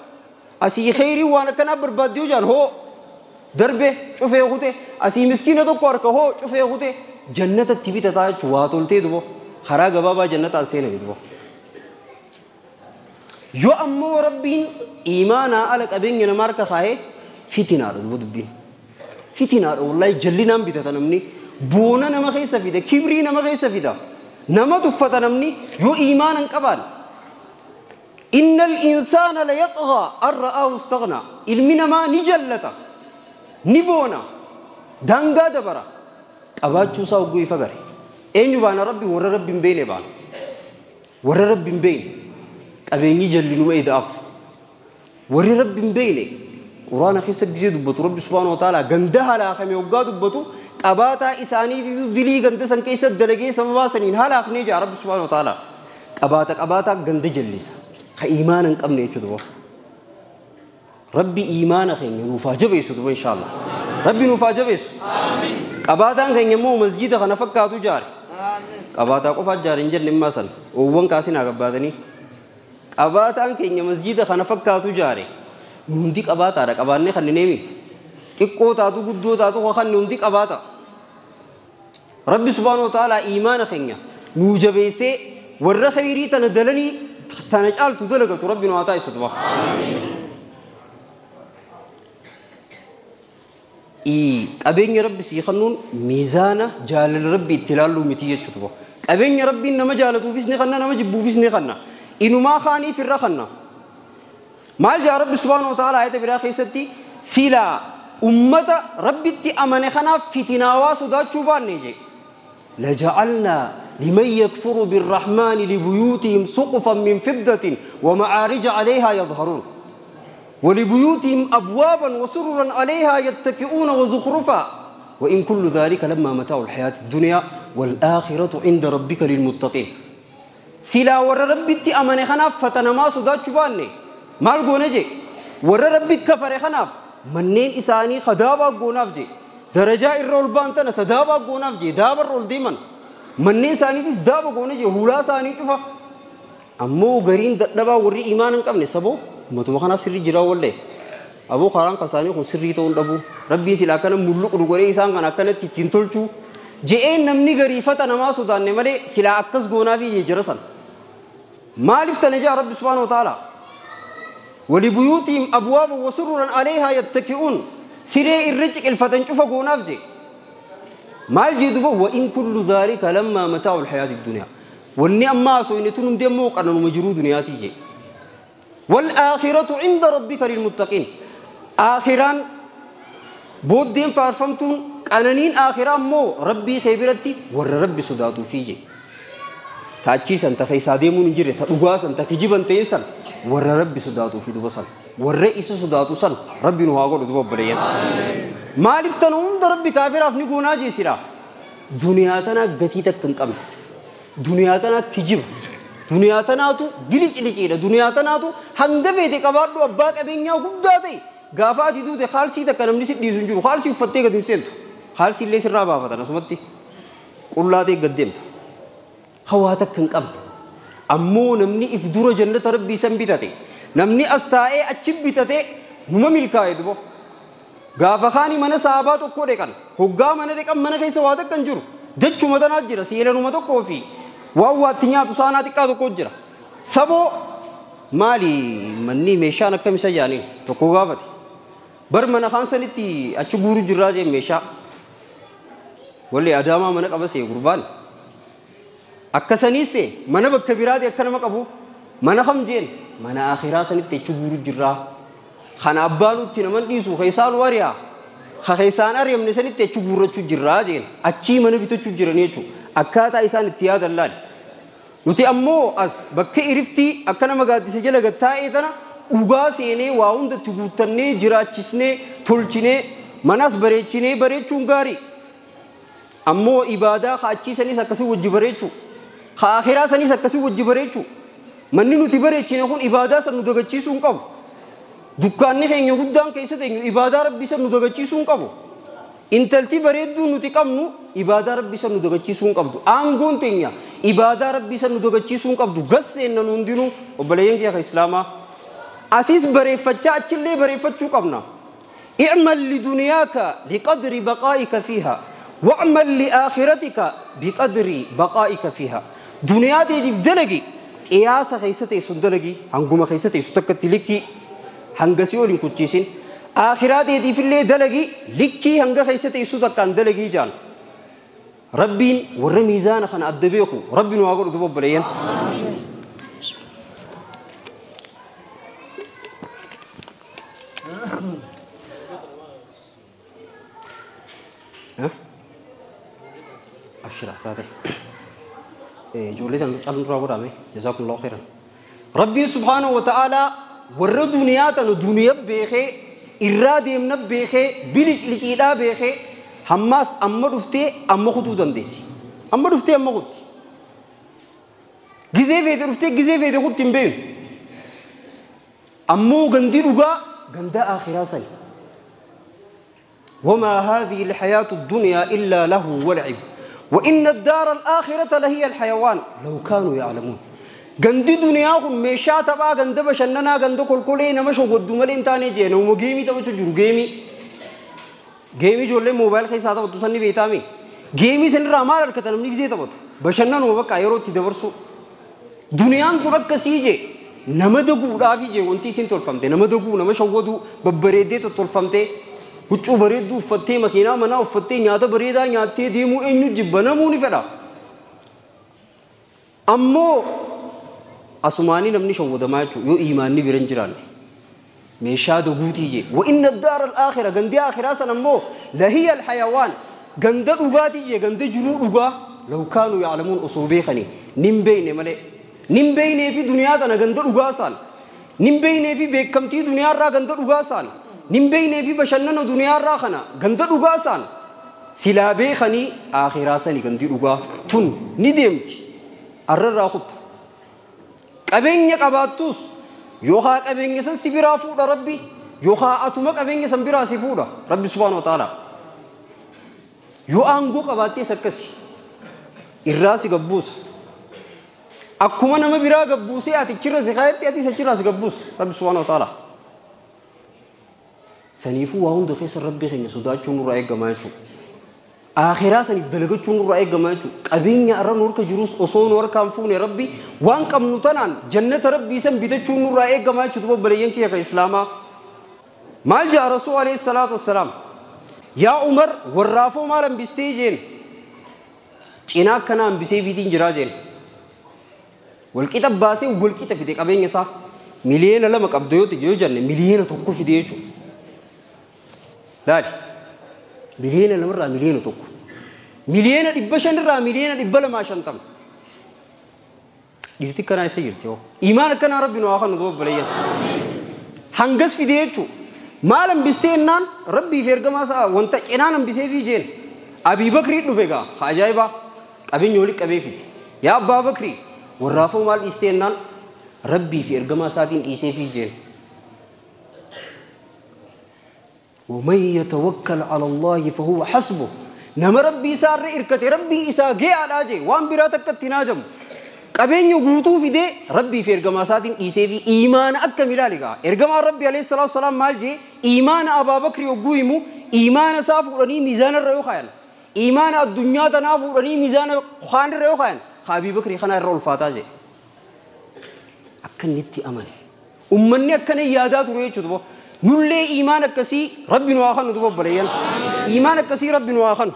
asii khayrii waan akkanaa barbaaddee jaan hoo darbe cufee kute asii miskiina tokko harka hoo cufee kute jannatatti bitataa jechuun waa toltee duba karaa gabaabaa jannataan seename duba. Yoo ammoo rabbiin iimaanaa ala qabeenya nama harka kaa'ee fitinaadha duba dubbiin. Fitinaadha wallaahi jallinaan bitata namni boona nama keessa fida kibrii nama keessa fida nama tuffata namni yoo iimaana hin qabaan. Innal insaana la yaxgaa an ra'aahu istaghnaa. Ilmi namaa ni jallata. Ni boona daangaa dabara qabaachuu isaa hogguu ifa gare. Eenyu baana rabbi warra rabbi hin beekne baana. Warra rabbi hin beekne qabeenyi jallinuma ida'aaf. Warri rabbi hin beekne quraana keessa gisee dubbatu rabbi subhaanahu wa ta'ala ganda halaakame hoggaa dubbatu qabaataa isaaniitu dilii ganda san keessa dalagee sababaa saniin halaaknee jaa rabbi subhaanahu wa ta'ala. Qabaata qabaataa ganda jallisa. Ka iimaana hin qabne jechuudha. Rabbi iimaana keenya nuuf haa jabeessu duba inshaallah. Rabbi nuuf haa jabeessu. Qabaataan keenya immoo masjida kana fakkaatu jaare. Qabaataa qofa jaare hin jenne immaa sana. Oowwan kaasinaa gabbaatanii. Qabaataan keenya masjida kana fakkaatu jaare. Nu hundi qabaataadha qabaannee kan neemi. Xiqqoo taatu guddoo taatu kan hundi qabaata. Rabbi subhaanahu wa ta'ala iimaana keenya nuu jabeessee warra khayrii tana dalanii tana caaltu dalagatu rabbi nu haa taasisu duba. Qabeenya rabbi sii kennuun miizaana jaalala rabbi itti ilaalluu miti jechuudha. Qabeenya rabbiin nama jaalatuufis ni kenna, nama jibbuufis ni kenna. Inumaa kaaniif irra kenna. Maal jaa rabbi subhaanahu wa ta'ala ayata biraa keessatti silaa ummata rabbitti amane kanaaf fitinaawaa sodaachuu baanne jee. لجعلنا لمن يكفر بالرحمن لبيوتهم سقفا من فضة ومعارج عليها يظهرون ولبيوتهم أبوابا وسررا عليها يتكئون وزخرفا وإن كل ذلك لما متاع الحياة الدنيا والآخرة عند ربك للمتقين. سلا ور ربي أمن خناف فتنما صدات شباني مال قونجي ور ربي كفر خناف منين إساني خدابا قوناف جي درجة الرول بانتنا تدابا قوناف جي دابا الرول ديمن منين ساني تس دابا قونجي هولا ساني تفا أمو غرين دبا وري إيمانا قبل سبو متو خنا سري جرا وله أبو خران قصاني خن سري تون دبو ربي سلا كان ملوك رجوري إنسان كان أكنت تنتلچو جئين نمني غريفة نما سودان نمري سلا أكس غونا في يجرسن ما لفت نجا رب سبحانه وتعالى ولبيوتهم أبواب وسررا عليها يتكئون سري الرجل الفتن شوف غونا في جي ما الجدوب وإن كل ذلك لما متاع الحياة الدنيا والنعم ما سوينتون دموك أنا مجرود دنياتي جي والآخرة عند ربك للمتقين. آخرا بودين فارفمتون أنانين آخرا مو ربي خبرتي ور ربي صداتو فيجي تاچي سن تخي ساديمون جيره تدغوا سن تخجيبن تيسن ور ربي صداتو في دوبسن ور رئيس صداتو سن ربي نو هاغو دوب بريان مالف تنون ربي كافر افني غونا جي سيرا دنيا تنا غتي تكن قم دنيا تنا كجيب دنيا تناتو بلج لجيده دنيا تناتو hanga feete qabaadhu abbaa qabeenyaa guddaa ta'e gaafa ati duute khaalsii takka namni si dhiisu hin jiru khaalsii uffattee gad hin seentu khaalsii illee sirraa baafatan asumatti qullaa ta'e gad deemta hawaa takka hin qabne ammoo namni if dura jannata rabbii san bitate namni as taa'ee achi bitate numa milkaa'e dubo gaafa kaani mana sahabaa tokko dheqan hoggaa mana dheqan mana keessa waa takka hin jiru jechuma tanaa jira seelanuma tokkoo fi waan waatti nyaatu saanaa xiqqaa tokko jira saboo maali manni meeshaan akkam isa jaaniin tokko gaafate bar mana kaan sanitti achi guuru jirraa jee meeshaa wallee adaamaa mana qaba see gurbaan akkasaniis mana bakka biraati akka nama qabu mana kam jeen mana akhiraa sanitti achi guuru jirraa kana abbaanutti naman dhiisu keessaan wariyaa keessaan ari'amne sanitti achi guurrachuu jirraa jeen achii mana bitachuu jiranii jechuudha akkaataa isaan itti yaadan laali. Nuti ammoo as bakka iriftii akka nama gaaddisa jala gattaa'ee tana dhugaa seenee waa hundatti guuttannee jiraachisnee tolchinee manas bareechinee bareechuun gaarii. Ammoo ibaadaa kaachii sanis akkasii wajji bareechuu akhiraa sanis akkasii wajji bareechuu manni nuti bareechine kun ibaadaa san nu dagachiisuu hin qabu. Dukkaanni keenya guddaan keessa teenyu ibaadaa rabbii san nu dagachiisuu hin qabu. Intalti bareedduu nuti qabnu ibaadaa rabbii san nu dagachiisuu hin qabdu. Aangoon teenya ibaadaa rabbii san nu dagachiisuu hin qabdu. Gasseenna nu hundinuu obboleeyyan kiyya islaamaa. Asis bareeffachaa achillee bareeffachuu qabna. I'mal liduniyaaka liqadri baqaa'ika fiiha wa'mal liaakhiratika biqadri baqaa'ika fiiha. Duniyaa teetiif dalagi qiyaasa keessa teessu dalagi hanguma keessa teessu takkatti likkii hangasii ol hin kuchiisin. آخرات يدي في الليل دلقي لكي هنگا خيسة يسو تكان دلقي جان ربين ور ميزان خان أدبيخو ربين واقر دبوب بلين ها أبشر أحتاجي جولي تان راغو جزاكم الله خيرا ربي سبحانه وتعالى ور دنيا تن دنيا بيخي irraa deemna beekee biliqliqiidhaa beekee hammaas amma dhuftee amma kutuu dandeessi. Amma dhuftee amma kutti. Gizee feete dhuftee gizee feete kutti hin beeknu. Ammoo gandi dhugaa ganda akhiraa sani. وما هذه الحياة الدنيا إلا له ولعب وإن الدار الآخرة لهي الحيوان لو كانوا يعلمون. غندي دنيا كن ميشا تبا غند بشننا غند كلكولي نما شو غدو مالين تاني جي نو گيمي تبا چجو گيمي گيمي جولي موبايل خي ساتا تو سني بيتامي گيمي سن رامال اركتن نمني گزي تبا بشننا نو بقا يرو تي دبرسو دنيان ترك سيجي نما دغو دافي جي ونتي سين تولفمته نما دغو نما شودو ببريدي تو تولفمته Huccuu bareedduu uffattee makiinaa manaa uffattee nyaata bareedaa nyaattee deemuu eenyu jibba namuu ni fedha. Ammoo asumaanii namni shawwadamaa jechuudha yoo iimaanni bira hin jiraanne. Meeshaa daguutii jee. Wa inna daara al-aakhira gandii aakhiraa san ammoo lahiya al-hayawaan ganda dhugaatii jee ganda jiruu dhugaa law kaanuu ya'lamuun osoo beekanii nin beeyne malee. Nin beeynee fi duniyaa tana ganda dhugaa saan. Nin beeynee fi beekamtii duniyaarraa ganda dhugaa saan. Nin beeynee fi bashannana duniyaarraa kana ganda dhugaa saan. Silaa beekanii aakhiraa sani gandi dhugaa tun ni deemti. Arrarraa kutta. Qabeenya qabaattus yookaan qabeenya san si biraa fuudha rabbi yookaan atuma qabeenya san biraa si fuudha rabbi subhaanahu wa ta'ala. Yoo aangoo qabaattees akkasi irraa si gabbuusa. Akkuma nama biraa gabbuusee ati achirra si kaayetti atis achirraa si gabbuusa rabbi subhaanahu wa ta'ala. Saniifuu waa hunda keessa rabbi keenya sodaachuun nurraa eegamaa jechuudha. Akhiraa saniif dalagachuun nurraa eegamaa jechuudha. Qabeenya irra nu harka jirus osoo nu harkaan fuune rabbi waan qabnu tanaan jannata rabbii san bitachuun nurraa eegamaa jechuudha obboleeyyan kiyya kan islaamaa. Maal jedha Rasuul alayhi salaatu wassalaam? Yaa Umar warraafoo maal hambistee jeen? Cinaa akkanaa hambisee biitiin jiraa jeen. Walqixa baasee walqixa fide qabeenya isaa. 2 miliyoona qabdu yoo jenne 1 miliyoona fide jechuudha. Laali. 2 miliyoona irraa 1 miliyoona. 500 miliyoona irraa 250 miliyoona. Dhiirti akkanaa isa jirti yoo. Imaan akkanaa rabbi nu haa kennu obboleeyyan. Hangas fide jechuudha. Maal hambistee jennaan rabbii fi ergamaa isaa wanta cinaan hambisee fi jeen. Abii Bakrii dhufe gaa haa ajaa'ibaa qabeenya walitti qabee fide. Yaa Abbaa Bakrii warraafoo maal dhiistee jennaan rabbii fi ergamaa isaatiin dhiisee fi jeen. ومن يتوكل على الله فهو حسبه نما ربي سار إركته ربي إسا جاء على جي وان برا تكت ناجم قبين يغوتو في دي ربي في إرجما ساتين إيسي في إيمان أكمل لك إرجما ربي عليه الصلاة والسلام مال جي إيمان أبا بكر يقويمو إيمان سافو رني ميزان الريوخان إيمان الدنيا تنافو رني ميزان خان الريوخان أبي بكر خنا الرول فاتا جي أكن نتي أمني أمني أكن يادات رويتشو نولي إيمانك كسي ربي نواخن ندوب بريان إيمانك كسي ربي نواخن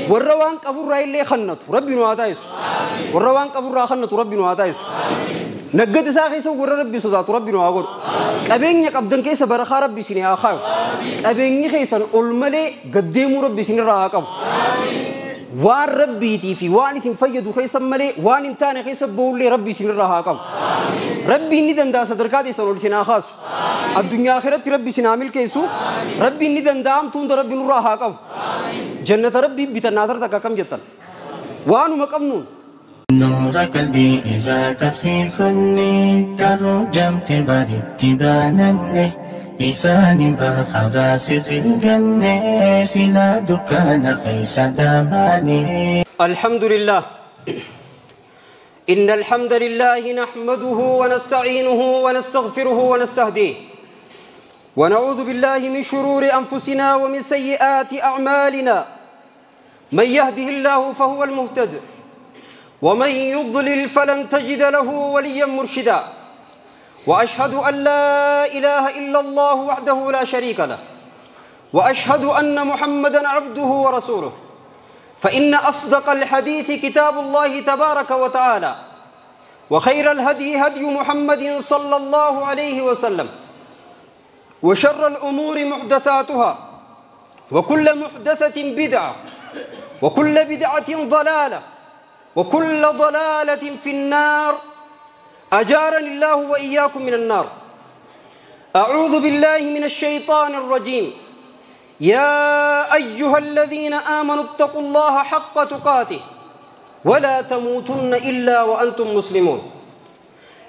والروان كفر راي اللي خنت ربي نواتايس والروان كفر را خنت ربي نواتايس نقد ساخي سو ور ربي صدات ربي نواغور قبين قبدن كيس برخا ربي سيني اخاو قبين خيسن اولملي قديمو ربي سيني راقب وان ربي تي في وان سين فيدو خيسن ملي وان انتاني خيس بولي ربي سيني راقب ربي ني دندا صدركاتي سنول سينا خاص الدنيا آخرت ربي سنامل كيسو ربي ني دندام تون ربي نور هاقب جنة ربي بتناظر تك كم جتن وانو مقمنون نور قلبي إذا تبسي فني كرجمت برد بانني إساني برخدا الجنة سلا دكان خيس دماني. الحمد لله إن الحمد لله نحمده ونستعينه ونستغفره ونستهديه ونعوذ بالله من شرور أنفسنا ومن سيئات أعمالنا من يهده الله فهو المهتد ومن يضلل فلن تجد له وليا مرشدا وأشهد أن لا إله إلا الله وحده لا شريك له وأشهد أن محمدا عبده ورسوله فإن أصدق الحديث كتاب الله تبارك وتعالى وخير الهدي هدي محمد صلى الله عليه وسلم وشر الأمور محدثاتها وكل محدثة بدعة وكل بدعة ضلالة وكل ضلالة في النار أجارني الله وإياكم من النار. أعوذ بالله من الشيطان الرجيم. يا أيها الذين آمنوا اتقوا الله حق تقاته ولا تموتن إلا وأنتم مسلمون.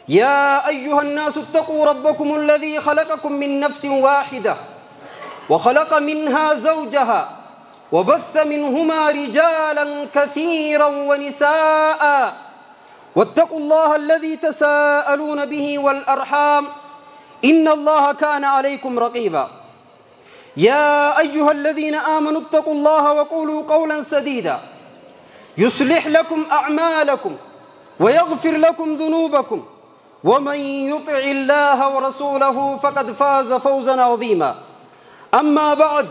يا أيها الناس اتقوا ربكم الذي خلقكم من نفس واحدة وخلق منها زوجها وبث منهما رجالا كثيرا ونساء واتقوا الله الذي تساءلون به والأرحام إن الله كان عليكم رقيبا. يا أيها الذين آمنوا اتقوا الله وقولوا قولا سديدا يصلح لكم أعمالكم ويغفر لكم ذنوبكم ومن يطع الله ورسوله فقد فاز فوزا عظيما. أما بعد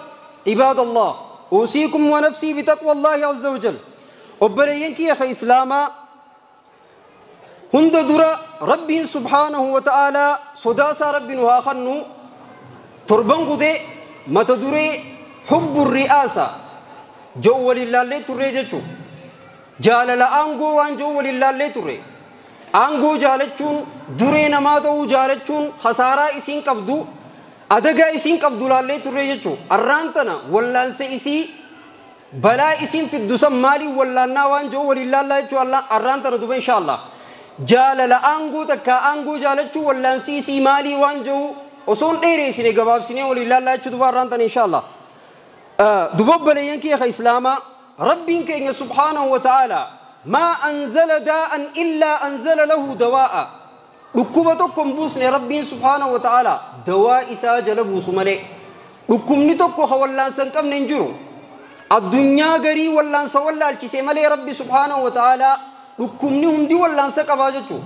عباد الله أوصيكم ونفسي بتقوى الله عز وجل. أبرينك يا أخي إسلاما هند درا ربي سبحانه وتعالى صداسا ربي نهاخنو تربان قدي متدري حب الرئاسة جو لله اللي تري جتشو جالل أنغو وان جو لله اللي تري أنغو جالتشون دري نماتو جالتشون خسارة إسين قبدو أدقى إسين قبدو لله تري جتشو الرانتنا ولانس إسي بلا إسين في الدسم مالي ولا نوان جو لله اللي تشو الله الرانتنا دوب إن شاء الله جالل أنغو تكا أنغو جالتشو ولانس إسي مالي وان جو وصون إيري سيني قباب سيني ولله الله تشو دوب الرانتنا إن شاء الله. دبوب بلينك يا أخي إسلاما ربك إن سبحانه وتعالى ما أنزل داء إلا أنزل له دواء. ركوبتكم بوسن ربي سبحانه وتعالى دواء إسا جلبوس ملي ركوم نتوكو خولان سنكم ننجرو الدنيا غري ولان سولا الكسي ملي ربي سبحانه وتعالى ركوم نهم دي ولان سكباجتو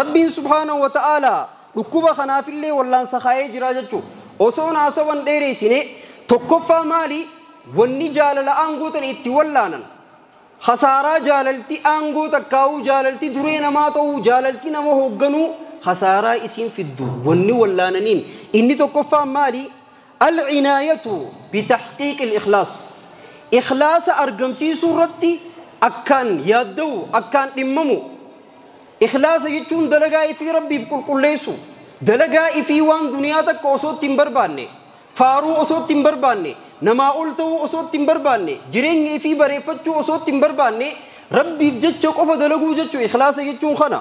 ربي سبحانه وتعالى ركوبة خناف اللي ولان سخاي جراجتو وصونا سوان ديري سيني تكفى مالي wanni jaalala aangoo tan itti wallaanan khasaaraa jaalalti aangoo takkaa'uu jaalalti duree namaa ta'uu jaalalti nama hoogganuu khasaaraa isiin fiddu wanni wallaananiin inni tokkoffaan maali alcinaayatu bitahqiiqi alikhlaas ikhlaasa argamsiisuu irratti akkaan yaadda'u akkaan dhimmamu ikhlaasa jechuun dalagaa ifii rabbiif qulqulleessu dalagaa ifii waan duniyaa takka osoo itti hin barbaanne faaruu osoo itti hin barbaanne namaa ol ta'uu osoo itti hin barbaanne jireenya ifii bareeffachuu osoo itti hin barbaanne rabbiif jecha qofa dalaguu jechuu ikhlaasa jechuun kana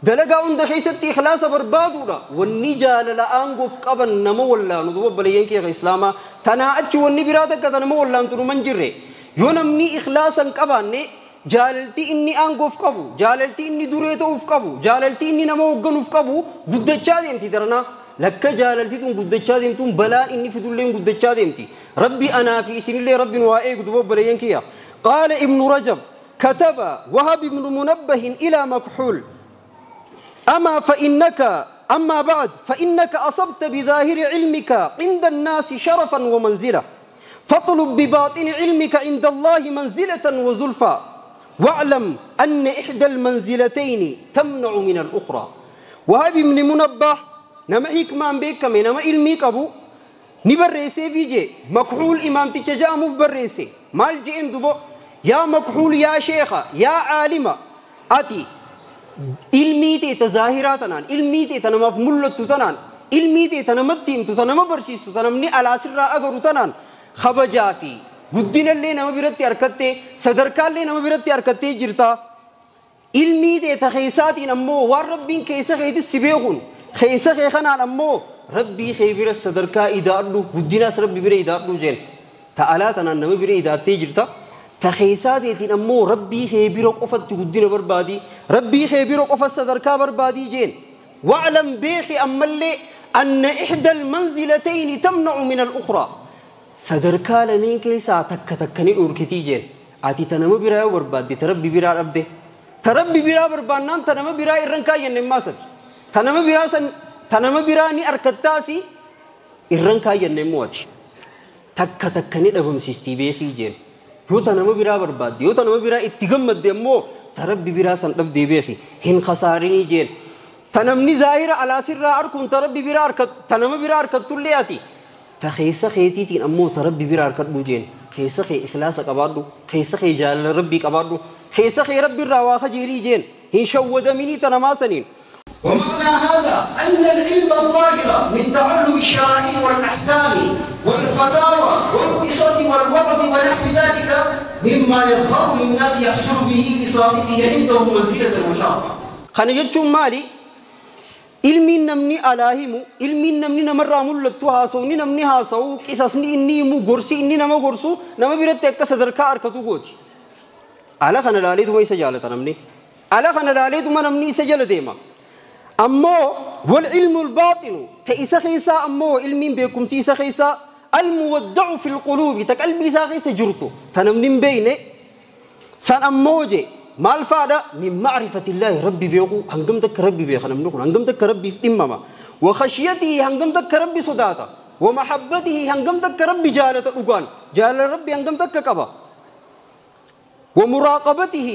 dalagaa hunda keessatti ikhlaasa barbaaduudha wanni jaalala aangoof qaban nama wallaanu duba balayyeen kee islaamaa tanaa achi wanni biraa takka ta nama wallaantu numa hin jirre yoo namni ikhlaasa hin qabaanne jaalalti inni aangoof qabu jaalalti inni duree ta'uuf qabu jaalalti inni nama hoogganuuf qabu guddachaa deemti daranaa lakka jaalalti tun guddachaa deemtuun balaan inni fidulleen guddachaa deemti ربي أنا في سن الله ربي وائق دبوب بلينكيا. قال ابن رجب كتب وهب بن منبه إلى مكحول أما بعد فإنك أصبت بظاهر علمك عند الناس شرفا ومنزلة فاطلب بباطن علمك عند الله منزلة وزلفى واعلم أن إحدى المنزلتين تمنع من الأخرى. وهب بن منبه نما حكمان بك نما علمك أبو نبرسي فيجي مكحول إمام تجامو برسي مال جئن دبو يا مكحول يا شيخة يا عالمة أتي علمي تي تظاهراتنا علمي تي تنما في ملت تنان علمي تي تنمتيم تنما برسيس تنمني على سر أجر تنان خبجا في قدنا اللي نما برتي أركتي صدرك اللي نما برتي أركتي جرتا علمي تي تخيساتي نمو والربين كيسة خيد السبيخون خيسة خيخنا نمو ربي خيبر الصدركا إذا أدلو قدنا ربي بري إذا أدلو جين تعالى تنا نما بري إذا تيجرتا تخيسات يتين أمو ربي خيبر قفت قدنا بربادي ربي خيبر قفت صدركا بربادي جين واعلم بيخي أما اللي أن إحدى المنزلتين تمنع من الأخرى صدركا لمن كيسا تك تكني أوركتي جين آتي تنما برا بربادي تربي برا أبده تربي برا بربانان تنما برا إرنكا ينماستي تنما برا سن تنما براني أركتاسي إرنكا ينمواتي تك تكني دبم سيستي بيخي جين يو تنما برا برباد يو تنما برا اتغمد دمو تربي برا سن دب دي بيخي هن خسارني جين تنمني ظاهر على سر أركم تربي برا أركت تنما برا أركت تلياتي تخيسة خيتي تين أمو تربي برا أركت بوجين خيسة خي إخلاصك أبادو خيسة خي جال ربي أبادو خيسة خي ربي الرواخ جيري جين هن شود مني تنما سنين. ومعنى هذا أن العلم الظاهر من تعلم الشرائع والأحكام والفتاوى والقصص والوعظ ونحو ذلك مما يظهر للناس يحصل به لصاحبه عنده منزلة وشرفا. خنجتشم مالي ilmi namni alaa himu ilmi namni namarraa mul'attu haasawni namni haasawu qisasni inni himu gorsi inni nama gorsu nama biratti akka sadarkaa harkatu gooti. Ala kana laaleetuma isa jaalata namni. Ala kana laaleetuma namni isa jala deema. Ammoo wal ilmu albaaxinu ta isa keessaa ammoo ilmiin beekumsi isa keessaa almuwadda'u fil quluubi ta qalbii isaa keessa jirtu ta namni hin beekne san ammoo jee maal faadha min macrifatillaahi rabbi beekuu hangam takka rabbi beeka namni kun hangam takka rabbiif dhimmama wa khashiyatihi hangam takka rabbi sodaata ومحبته هنگم تك ربي جالة أغان جال ربي هنگم تك قبا ومراقبته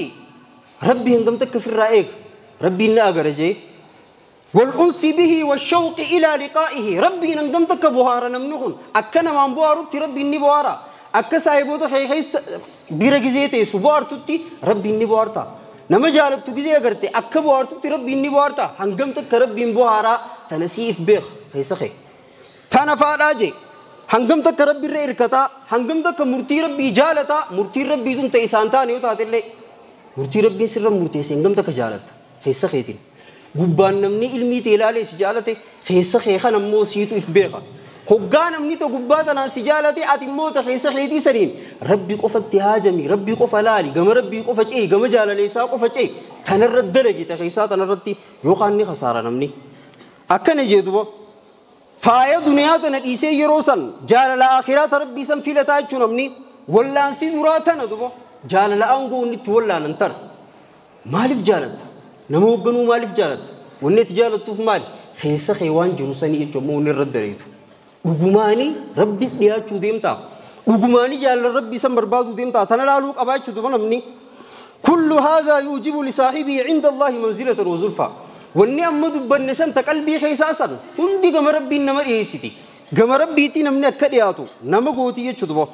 ربي هنگم تك في الرائق ربي ناغر جي والأنس به والشوق إلى لقائه ربي هنگم تك بوهارا نمنخن أكنا من بوهارتي ربي إني بوهارا أكا سايبوتو حي بيرغزيتي سبوارتي ربي إني بوهارتا نما جالتو غزي أغرتي أكا بوهارتي ربي إني بوهارتا هنگم تك ربي بوهارا تنسيف بيخ خيسخي تنفا راجي هنگم تك ربي رئركتا هنگم تك مرتي ربي جالتا مرتي ربي دون تيسانتا نيو تاتلي مرتي ربي سر مرتي هنگم تك جالت خيسخيتين غبان نمني علمي تلالي سجالتي خيسخي خنم مو سيتو إف بيخا هقان نمني تو غباتنا سجالتي أتموت خيسخيتي سرين ربي قفت هاجمي ربي قف لالي قم ربي قفت إيه قم جالالي سا قفت إيه تنرد درجة تخيسا تنردتي يوقعني خسارة نمني أكن جدوا فايا دنيا تنقيسي يروسن جال الآخرة ربي سن في لتاجو نمني ولا انسي دراتنا دبا جال الأنغو نت ولا ننتر مالف جالت نموغنو مالف جالت ونت جالت توف مال خيسة خيوان جروسني يجمعون الرد ريتو رجماني ربي دياتشو ديمتا رجماني جال ربي سن بربادو ديمتا تنلالوك أباتشو دبا نمني كل هذا يوجب لصاحبه عند الله منزلة وزلفى والنعم دبن تقلبي خيساسا هندي كما ربي نما إيسيتي كما ربي تي نمنا كدياتو نما غوتي يچدبو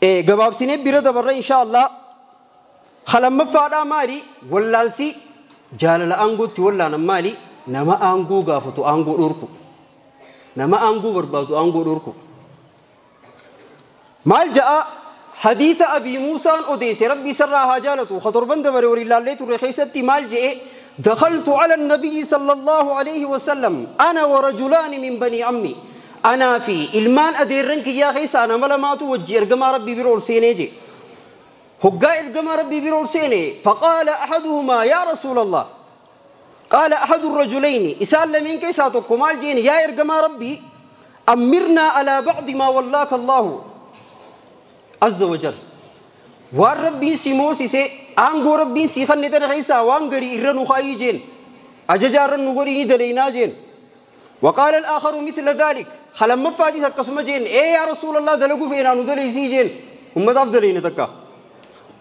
اي غباب سيني بيره دبر ان شاء الله خلم فادا مالي ولانسي جالل انغو تي ولا نمالي نما انغو غافتو انغو دوركو نما انغو بربادو انغو دوركو مال جاء حديث ابي موسى اوديس ربي سرها جالتو خطر بند بروري الله ليتو رخيستي مال جاء دخلت على النبي صلى الله عليه وسلم أنا ورجلان من بني عمي أنا في إلمان أديرنك يا خيسا أنا ملماتو وجي إرقما ربي برول سينيجي هقا إرقما ربي برول سيني فقال أحدهما يا رسول الله قال أحد الرجلين إسال لمن كيساتو كمال جيني يا إرقما ربي أمرنا على بعض ما ولاك الله عز وجل والربي سيموسي سي أنغو ربي سيخن ترخيسا وانغري إرنو خاي جين أججار النغري دلينا جين وقال الآخر مثل ذلك خلم مفاتي تقسم جين إيه يا رسول الله دلقو فينا ندلي سي جين هم دلينا تكا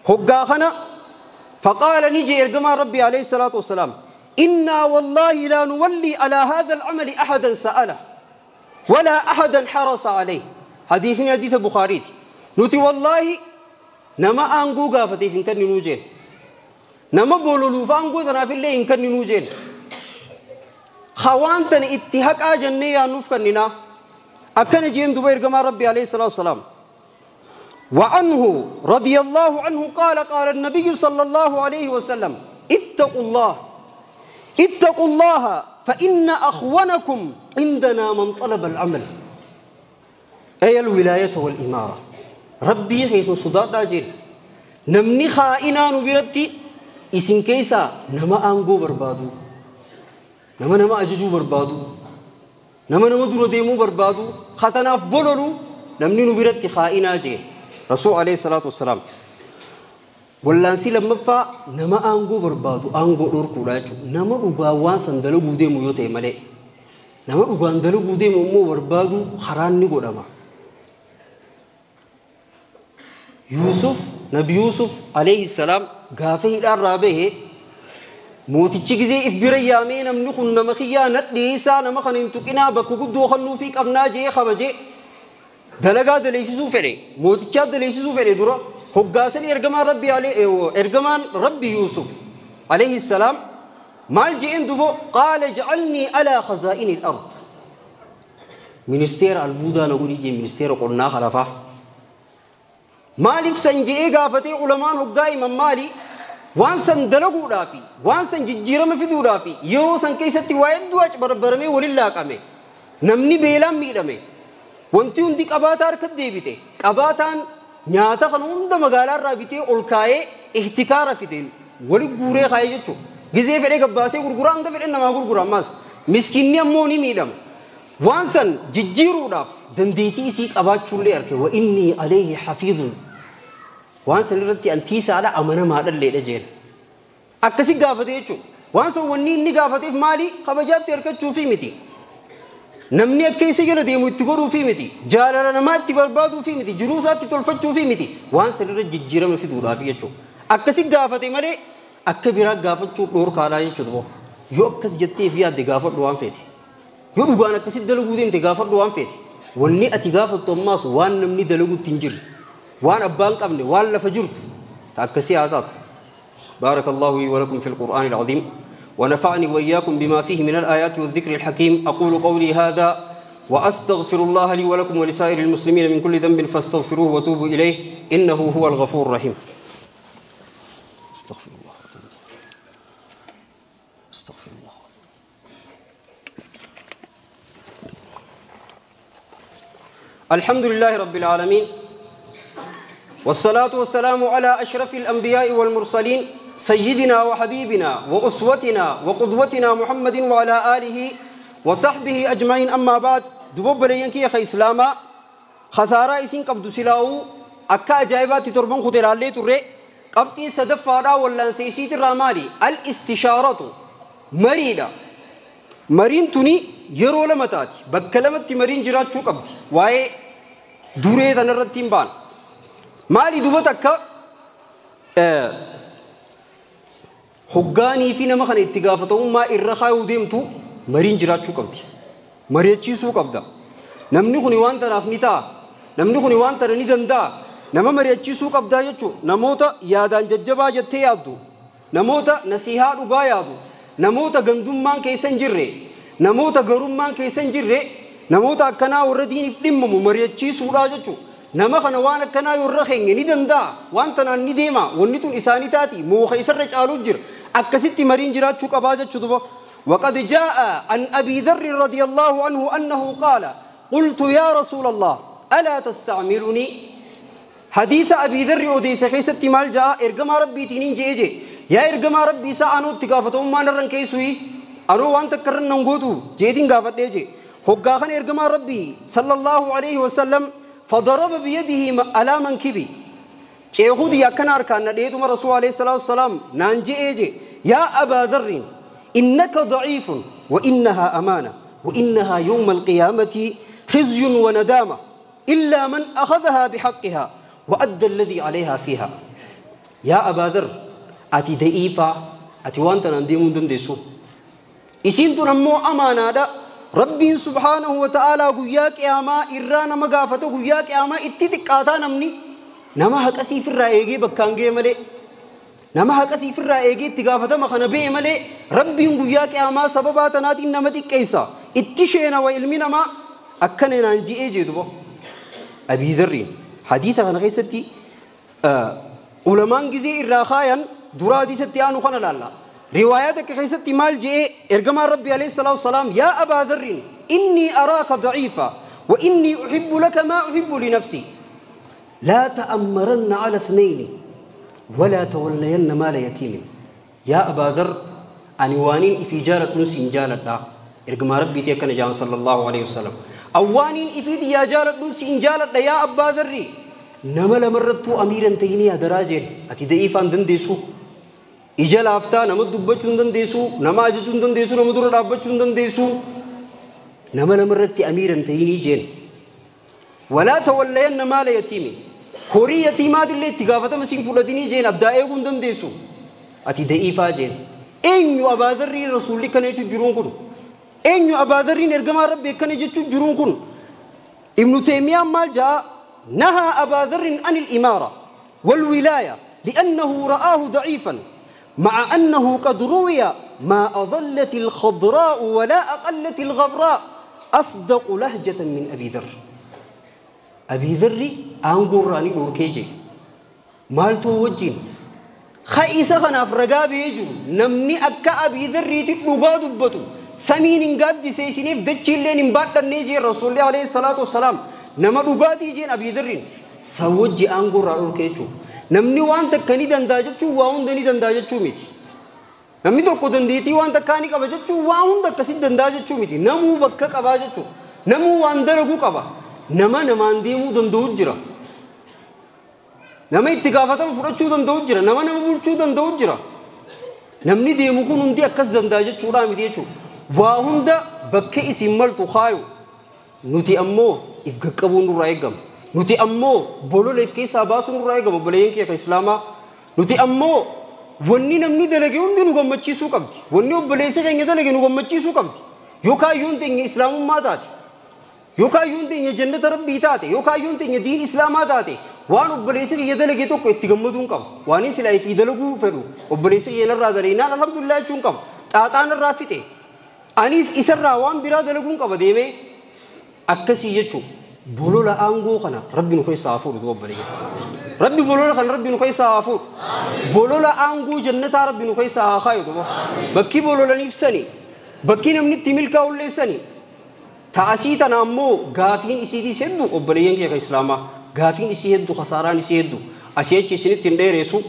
هقا خنا فقال نجي إرقما ربي عليه الصلاة والسلام إنا والله لا نولي على هذا العمل أحدا سأله ولا أحدا حرص عليه حديثنا حديث بخاري نتي والله نما أنغو غافتي فين كن نوجين نما بولولو فانغو تنا في اللي إن كن نوجين خوانتن اتهاك آجنة يا نوف كننا أكن جين دبير كما ربي عليه الصلاة والسلام وعنه رضي الله عنه قال قال النبي صلى الله عليه وسلم اتقوا الله اتقوا الله فإن أخونكم عندنا من طلب العمل أي الولاية والإمارة ربي خيس صداد داجين نمني خائنا نبرتي إسن كيسا نما أنغو بربادو نما نما أججو بربادو نما نما درو ديمو بربادو خطناف بولولو نمني نبرتي خائنا جين رسول عليه الصلاة والسلام واللانسي لما فا نما أنغو بربادو أنغو دوركو راجو نما أغاوان سندلو بوديمو يوتي مالي نما أغوان دلو بوديمو مو بربادو خران نيغو دما يوسف نبي يوسف عليه السلام غافه الرابه موتيتشي غزي اف بريامي نمنخن نمخيا نديسا نمخن انتقنا بكغدو خنو في قبنا جي خبجي دلغا دليسو فدي موتيتشا دليسو فدي درو هغاسن ارغمان ربي عليه ارغمان ربي يوسف عليه السلام مال جي اندبو قال اجعلني على خزائن الارض منستير البودا نغوري جي منستير قرنا خلفه مالف سنجي غافتي علماء هغاي ممالي وان سن دلغو دافي وان سن ججيرم في دورافي يو سن كيستي وايد واج بربرمي ولله قمي نمني بيلام ميدمي وانتي هندي قباتا harka deebite qabaataan nyaata kan hunda magaalaa irraa bitee ol kaayee ihtikaara fideen wali guuree kaayee jechuudha. Gizee fedhee gabbaasee gurguraa hanga fedhe namaa gurgura ammas miskiinni ammoo ni miidhama. Waan san jijjiiruudhaaf dandeettii isii qabaachuullee arge wa inni alayhi hafiidun waan san irratti antiisaadha amanamaadhalleedha jeen. Akkasi gaafate jechuudha. Waan san wanni inni gaafateef maali kabajaatti harkachuufi miti. Namni akka isa jala deemu itti godhuufii miti. Jaalala namaa itti barbaaduufii miti. Jiruu isaatti tolfachuufii miti. Waan sanirra jijjiirama fiduudhaafi jechuudha. Akkasi gaafate malee akka biraa gaafachuu dhoorkaadhaa jechuudha. Yoo akkas jettee fi yaadde gaafadhu waan feete. Yoo dhugaan akkasitti dalaguu deemte gaafadhu waan feete. Wanni ati gaafattu ammaas waan namni dalaguutti hin jirre. Waan abbaan qabne waan lafa jirtu akkasii haa taatu. بارك الله لي ولكم في القرآن العظيم ونفعني وإياكم بما فيه من الآيات والذكر الحكيم. أقول قولي هذا وأستغفر الله لي ولكم ولسائر المسلمين من كل ذنب فاستغفروه وتوبوا إليه إنه هو الغفور الرحيم. استغفر الله استغفر الله. الحمد لله رب العالمين والصلاة والسلام على أشرف الأنبياء والمرسلين سيدنا وحبيبنا وأسوتنا وقدوتنا محمد وعلى آله وصحبه أجمعين. أما بعد، دبوب لينكي يا خي إسلاما خسارة إسين قبض سلاو أكا جايبات تربون خطر علي تري قبطي سدفارا ولا نسيسيت الرامالي الاستشارة مريدة مرين توني يرو لمتاتي بكلمة مرين جرات شو قبضي واي دوري ذنرتين بان مالي دوبتك hoggaanii fi nama kana itti gaafatamummaa irra kaayuu deemtu mariin jiraachuu qabdi. Mari'achiisuu qabda. Namni kun waan tanaaf ni ta'a. Namni kun waan tana ni danda'a. Nama mari'achiisuu qabdaa jechuun namoota yaadaan jajjabaa jettee yaaddu, namoota nasihaa dhugaa yaadu, namoota gandummaan keessa hin jirre, namoota garummaan keessa hin jirre, namoota akkanaa warra diiniif dhimmamu mari'achiisuudhaa jechuudha. Nama kana waan akkanaa yoo irra keenye ni danda'a. Waan tanaan ni deema. Wanni tun isaanii taati. Mooka isarra caaluu jira. Akkasitti mariin jiraachuu qabaa jechuudha. وقد جاء عن أبي ذر رضي الله عنه أنه قال قلت يا رسول الله ألا تستعملني. حديث أبي ذر أوديس كيست مال جاء إرجما ربي تنين جي جي يا إرجما ربي سأنو تقافتهم ما نرن كيسوي أنو وان تكرن نعودو جيدين قافت جي هقاخن إرجما ربي صلى الله عليه وسلم فضرب بيده على منكبي شيخودي يكن أركان نديتم رسول عليه الصلاة والسلام نانجي أجي يا أبا ذر إنك ضعيف وإنها أمانة وإنها يوم القيامة خزي وندامة إلا من أخذها بحقها وأدى الذي عليها فيها. يا أبا ذر أتي ضعيفة أتي وانت نندم دندسو إسين تنمو أمانة دا ربي سبحانه وتعالى قياك يا ما إرانا مقافته قياك يا ما اتتك آتانمني نما هكسي في الرأيجي بكانجي ملي نما هكسي في الرأيجي تقافته مخنا بي ملي ربي قياك يا ما سبباتناتي نمتي كيسا اتشينا وإلمنا ما أكننا نجي إيجي دبو. أبي ذر حديثة أنا غيستي علماء جزء الرخايا درادي ستي أنو خنا لالا رواياتك غيستي مال جي إرجما ربي عليه الصلاة والسلام يا أبا ذر إني أراك ضعيفا وإني أحب لك ما أحب لنفسي لا تأمرن على اثنين ولا تولين مال يتيم. يا أبا ذر أنوانين في جالة نسي جالة لا إرجما ربي تيكن جان صلى الله عليه وسلم أوانين إفيد يا جالة نسي جالة يا أبا ذر نمل مرتو أميرا تيني يا دراجل أتي ضعيفا دندسو ija laaftaa nama dubbachuu hin dandeessu, nama ajajuu hin dandeessu, nama dura dhaabbachuu hin dandeessu, nama namarratti amiira hin ta'inii jeen. Walaa tawallayanna maala yatiimi, horii yatiimaatillee itti gaafatama siin fudhatinii jeen, addaa eeguu hin dandeessu, ati da'iifaa jeen. Eenyu Abaadarrii rasuulli kana jechuun jiruun kun? Eenyu Abaadarriin ergamaa Rabbi akkana jechuun jiruun kun? Ibnu Teemiyaan maal ja'a? Nahaa Abaadarriin anil imaara wal wilaaya li'annahu ra'aahu da'iifan مع أنه قد روي ما أظلت الخضراء ولا أقلت الغبراء أصدق لهجة من أبي ذر. أبي ذر أنقر راني أوركيجي مالتو وجين خيسة خناف رقابي يجو نمني أكا أبي ذر تتلقى دبتو سمين قد سيسينيف دجي اللي نبات النيجي رسول الله عليه الصلاة والسلام نما دقاتي جين أبي ذر سوجي أنقر راني أوركيجو namni waan takka ni danda'a jechuun waa hunda ni danda'a jechuu miti. Namni tokko dandeettii waan takkaa ni qaba jechuun waa hunda akkasitti danda'a jechuu miti. Namuu bakka qabaa jechuudha. Namuu waan dalaguu qaba. Nama namaan deemuu danda'u jira. Nama itti gaafatama fudhachuu danda'u jira. Nama nama bulchuu danda'u jira. Namni deemu kun hundi akkas danda'a jechuudha miti jechuudha. Waa hunda bakka isin maltu kaayu. Nuti ammoo if qaqqabuun nurraa eegama. Nuti ammoo bolola if keessaa baasuun nurraa eegama obboleeyyan kiyya kan Islaamaa. Nuti ammoo wanni namni dalage hundi nu gammachiisuu qabdi. Wanni obboleessa keenya dalage nu gammachiisuu qabdi. Yookaan yoon teenya Islaamummaa taate, yookaan yoon teenya jannata Rabbii taate, yookaan yoon teenya diin Islaamaa taate, waan obboleessi kiyya dalage tokko itti gammaduun qaba. Waan inni silaa ifii dalaguu fedhu obboleessi kiyya narraa dalaginaan alhamdulillah jechuun qaba. Xaaxaa narraa fixe. Anis isarraa waan biraa dalaguun qaba deemee akkasii jechuun bolola aangoo kana Rabbi nu keessaa haa fuudhu obboleeyyan. Rabbi bolola kana Rabbi nu keessaa haa fuudhu. Bolola aangoo jannataa Rabbi nu keessaa haa kaayu duba. Bakki bololaniif sani, bakki namni itti milkaa'ullee sani. Ta'asii tana ammoo gaafiin isiitiis hedduu obboleeyyan kiyya kan Islaamaa. Gaafiin isii hedduu, khasaaraan isii hedduu. Asii achi isinitti hin dheeressu.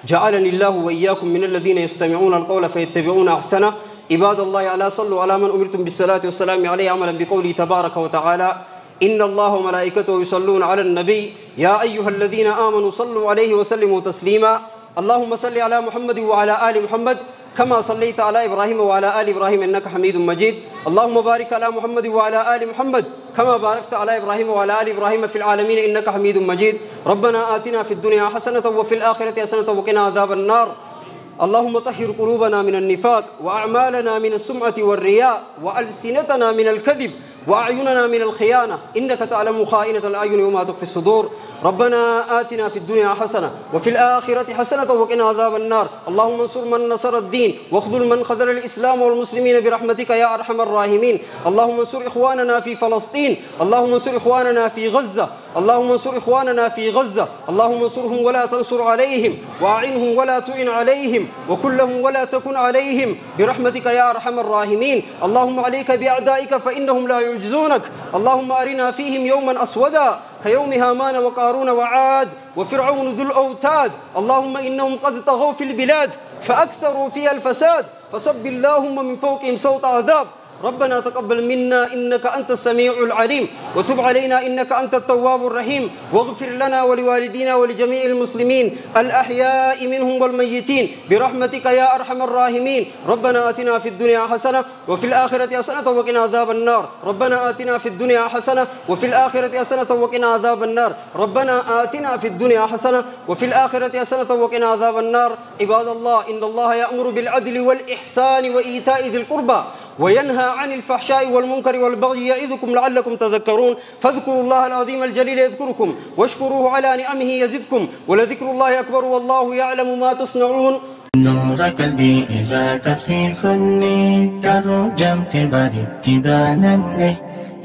جعلني الله وإياكم من الذين يستمعون القول فيتبعون أحسنه. عباد الله ألا صلوا على من أمرتم بالصلاة والسلام عليه عملا بقوله تبارك وتعالى إن الله وملائكته يصلون على النبي يا أيها الذين آمنوا صلوا عليه وسلموا تسليما. اللهم صل على محمد وعلى آل محمد كما صليت على إبراهيم وعلى آل إبراهيم إنك حميد مجيد. اللهم بارك على محمد وعلى آل محمد كما باركت على إبراهيم وعلى آل إبراهيم في العالمين إنك حميد مجيد. ربنا آتنا في الدنيا حسنة وفي الآخرة حسنة وقنا عذاب النار. اللهم طهر قلوبنا من النفاق وأعمالنا من السمعة والرياء وألسنتنا من الكذب وأعيننا من الخيانة إنك تعلم خائنة الأعين وما تخفي الصدور. ربنا آتنا في الدنيا حسنة وفي الآخرة حسنة وقنا عذاب النار. اللهم انصر من نصر الدين واخذل من خذل الإسلام والمسلمين برحمتك يا أرحم الراحمين. اللهم انصر إخواننا في فلسطين، اللهم انصر إخواننا في غزة، اللهم انصر إخواننا في غزة، اللهم انصرهم ولا تنصر عليهم، وأعنهم ولا تعن عليهم، وكلهم ولا تكن عليهم برحمتك يا أرحم الراحمين. اللهم عليك بأعدائك فإنهم لا يعجزونك. اللهم أرنا فيهم يوما أسودا كيوم هامان وقارون وعاد وفرعون ذو الأوتاد. اللهم إنهم قد طغوا في البلاد فأكثروا فيها الفساد فصب اللهم من فوقهم صوت عذاب. ربنا تقبل منا إنك أنت السميع العليم وتب علينا إنك أنت التواب الرحيم واغفر لنا ولوالدينا ولجميع المسلمين الأحياء منهم والميتين برحمتك يا أرحم الراحمين. ربنا آتنا في الدنيا حسنة وفي الآخرة حسنة وقنا عذاب النار. ربنا آتنا في الدنيا حسنة وفي الآخرة حسنة وقنا عذاب النار. ربنا آتنا في الدنيا حسنة وفي الآخرة حسنة وقنا عذاب النار. عباد الله إن الله يأمر بالعدل والإحسان وإيتاء ذي القربى وينهى عن الفحشاء والمنكر والبغي يعظكم لعلكم تذكرون. فاذكروا الله العظيم الجليل يذكركم واشكروه على نعمه يزدكم ولذكر الله أكبر والله يعلم ما تصنعون. نور قلبي إذا تبسي فني كرجمت برتبانني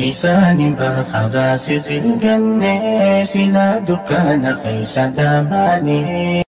إساني برخدا سغل جنة سلا دكان خيس دماني.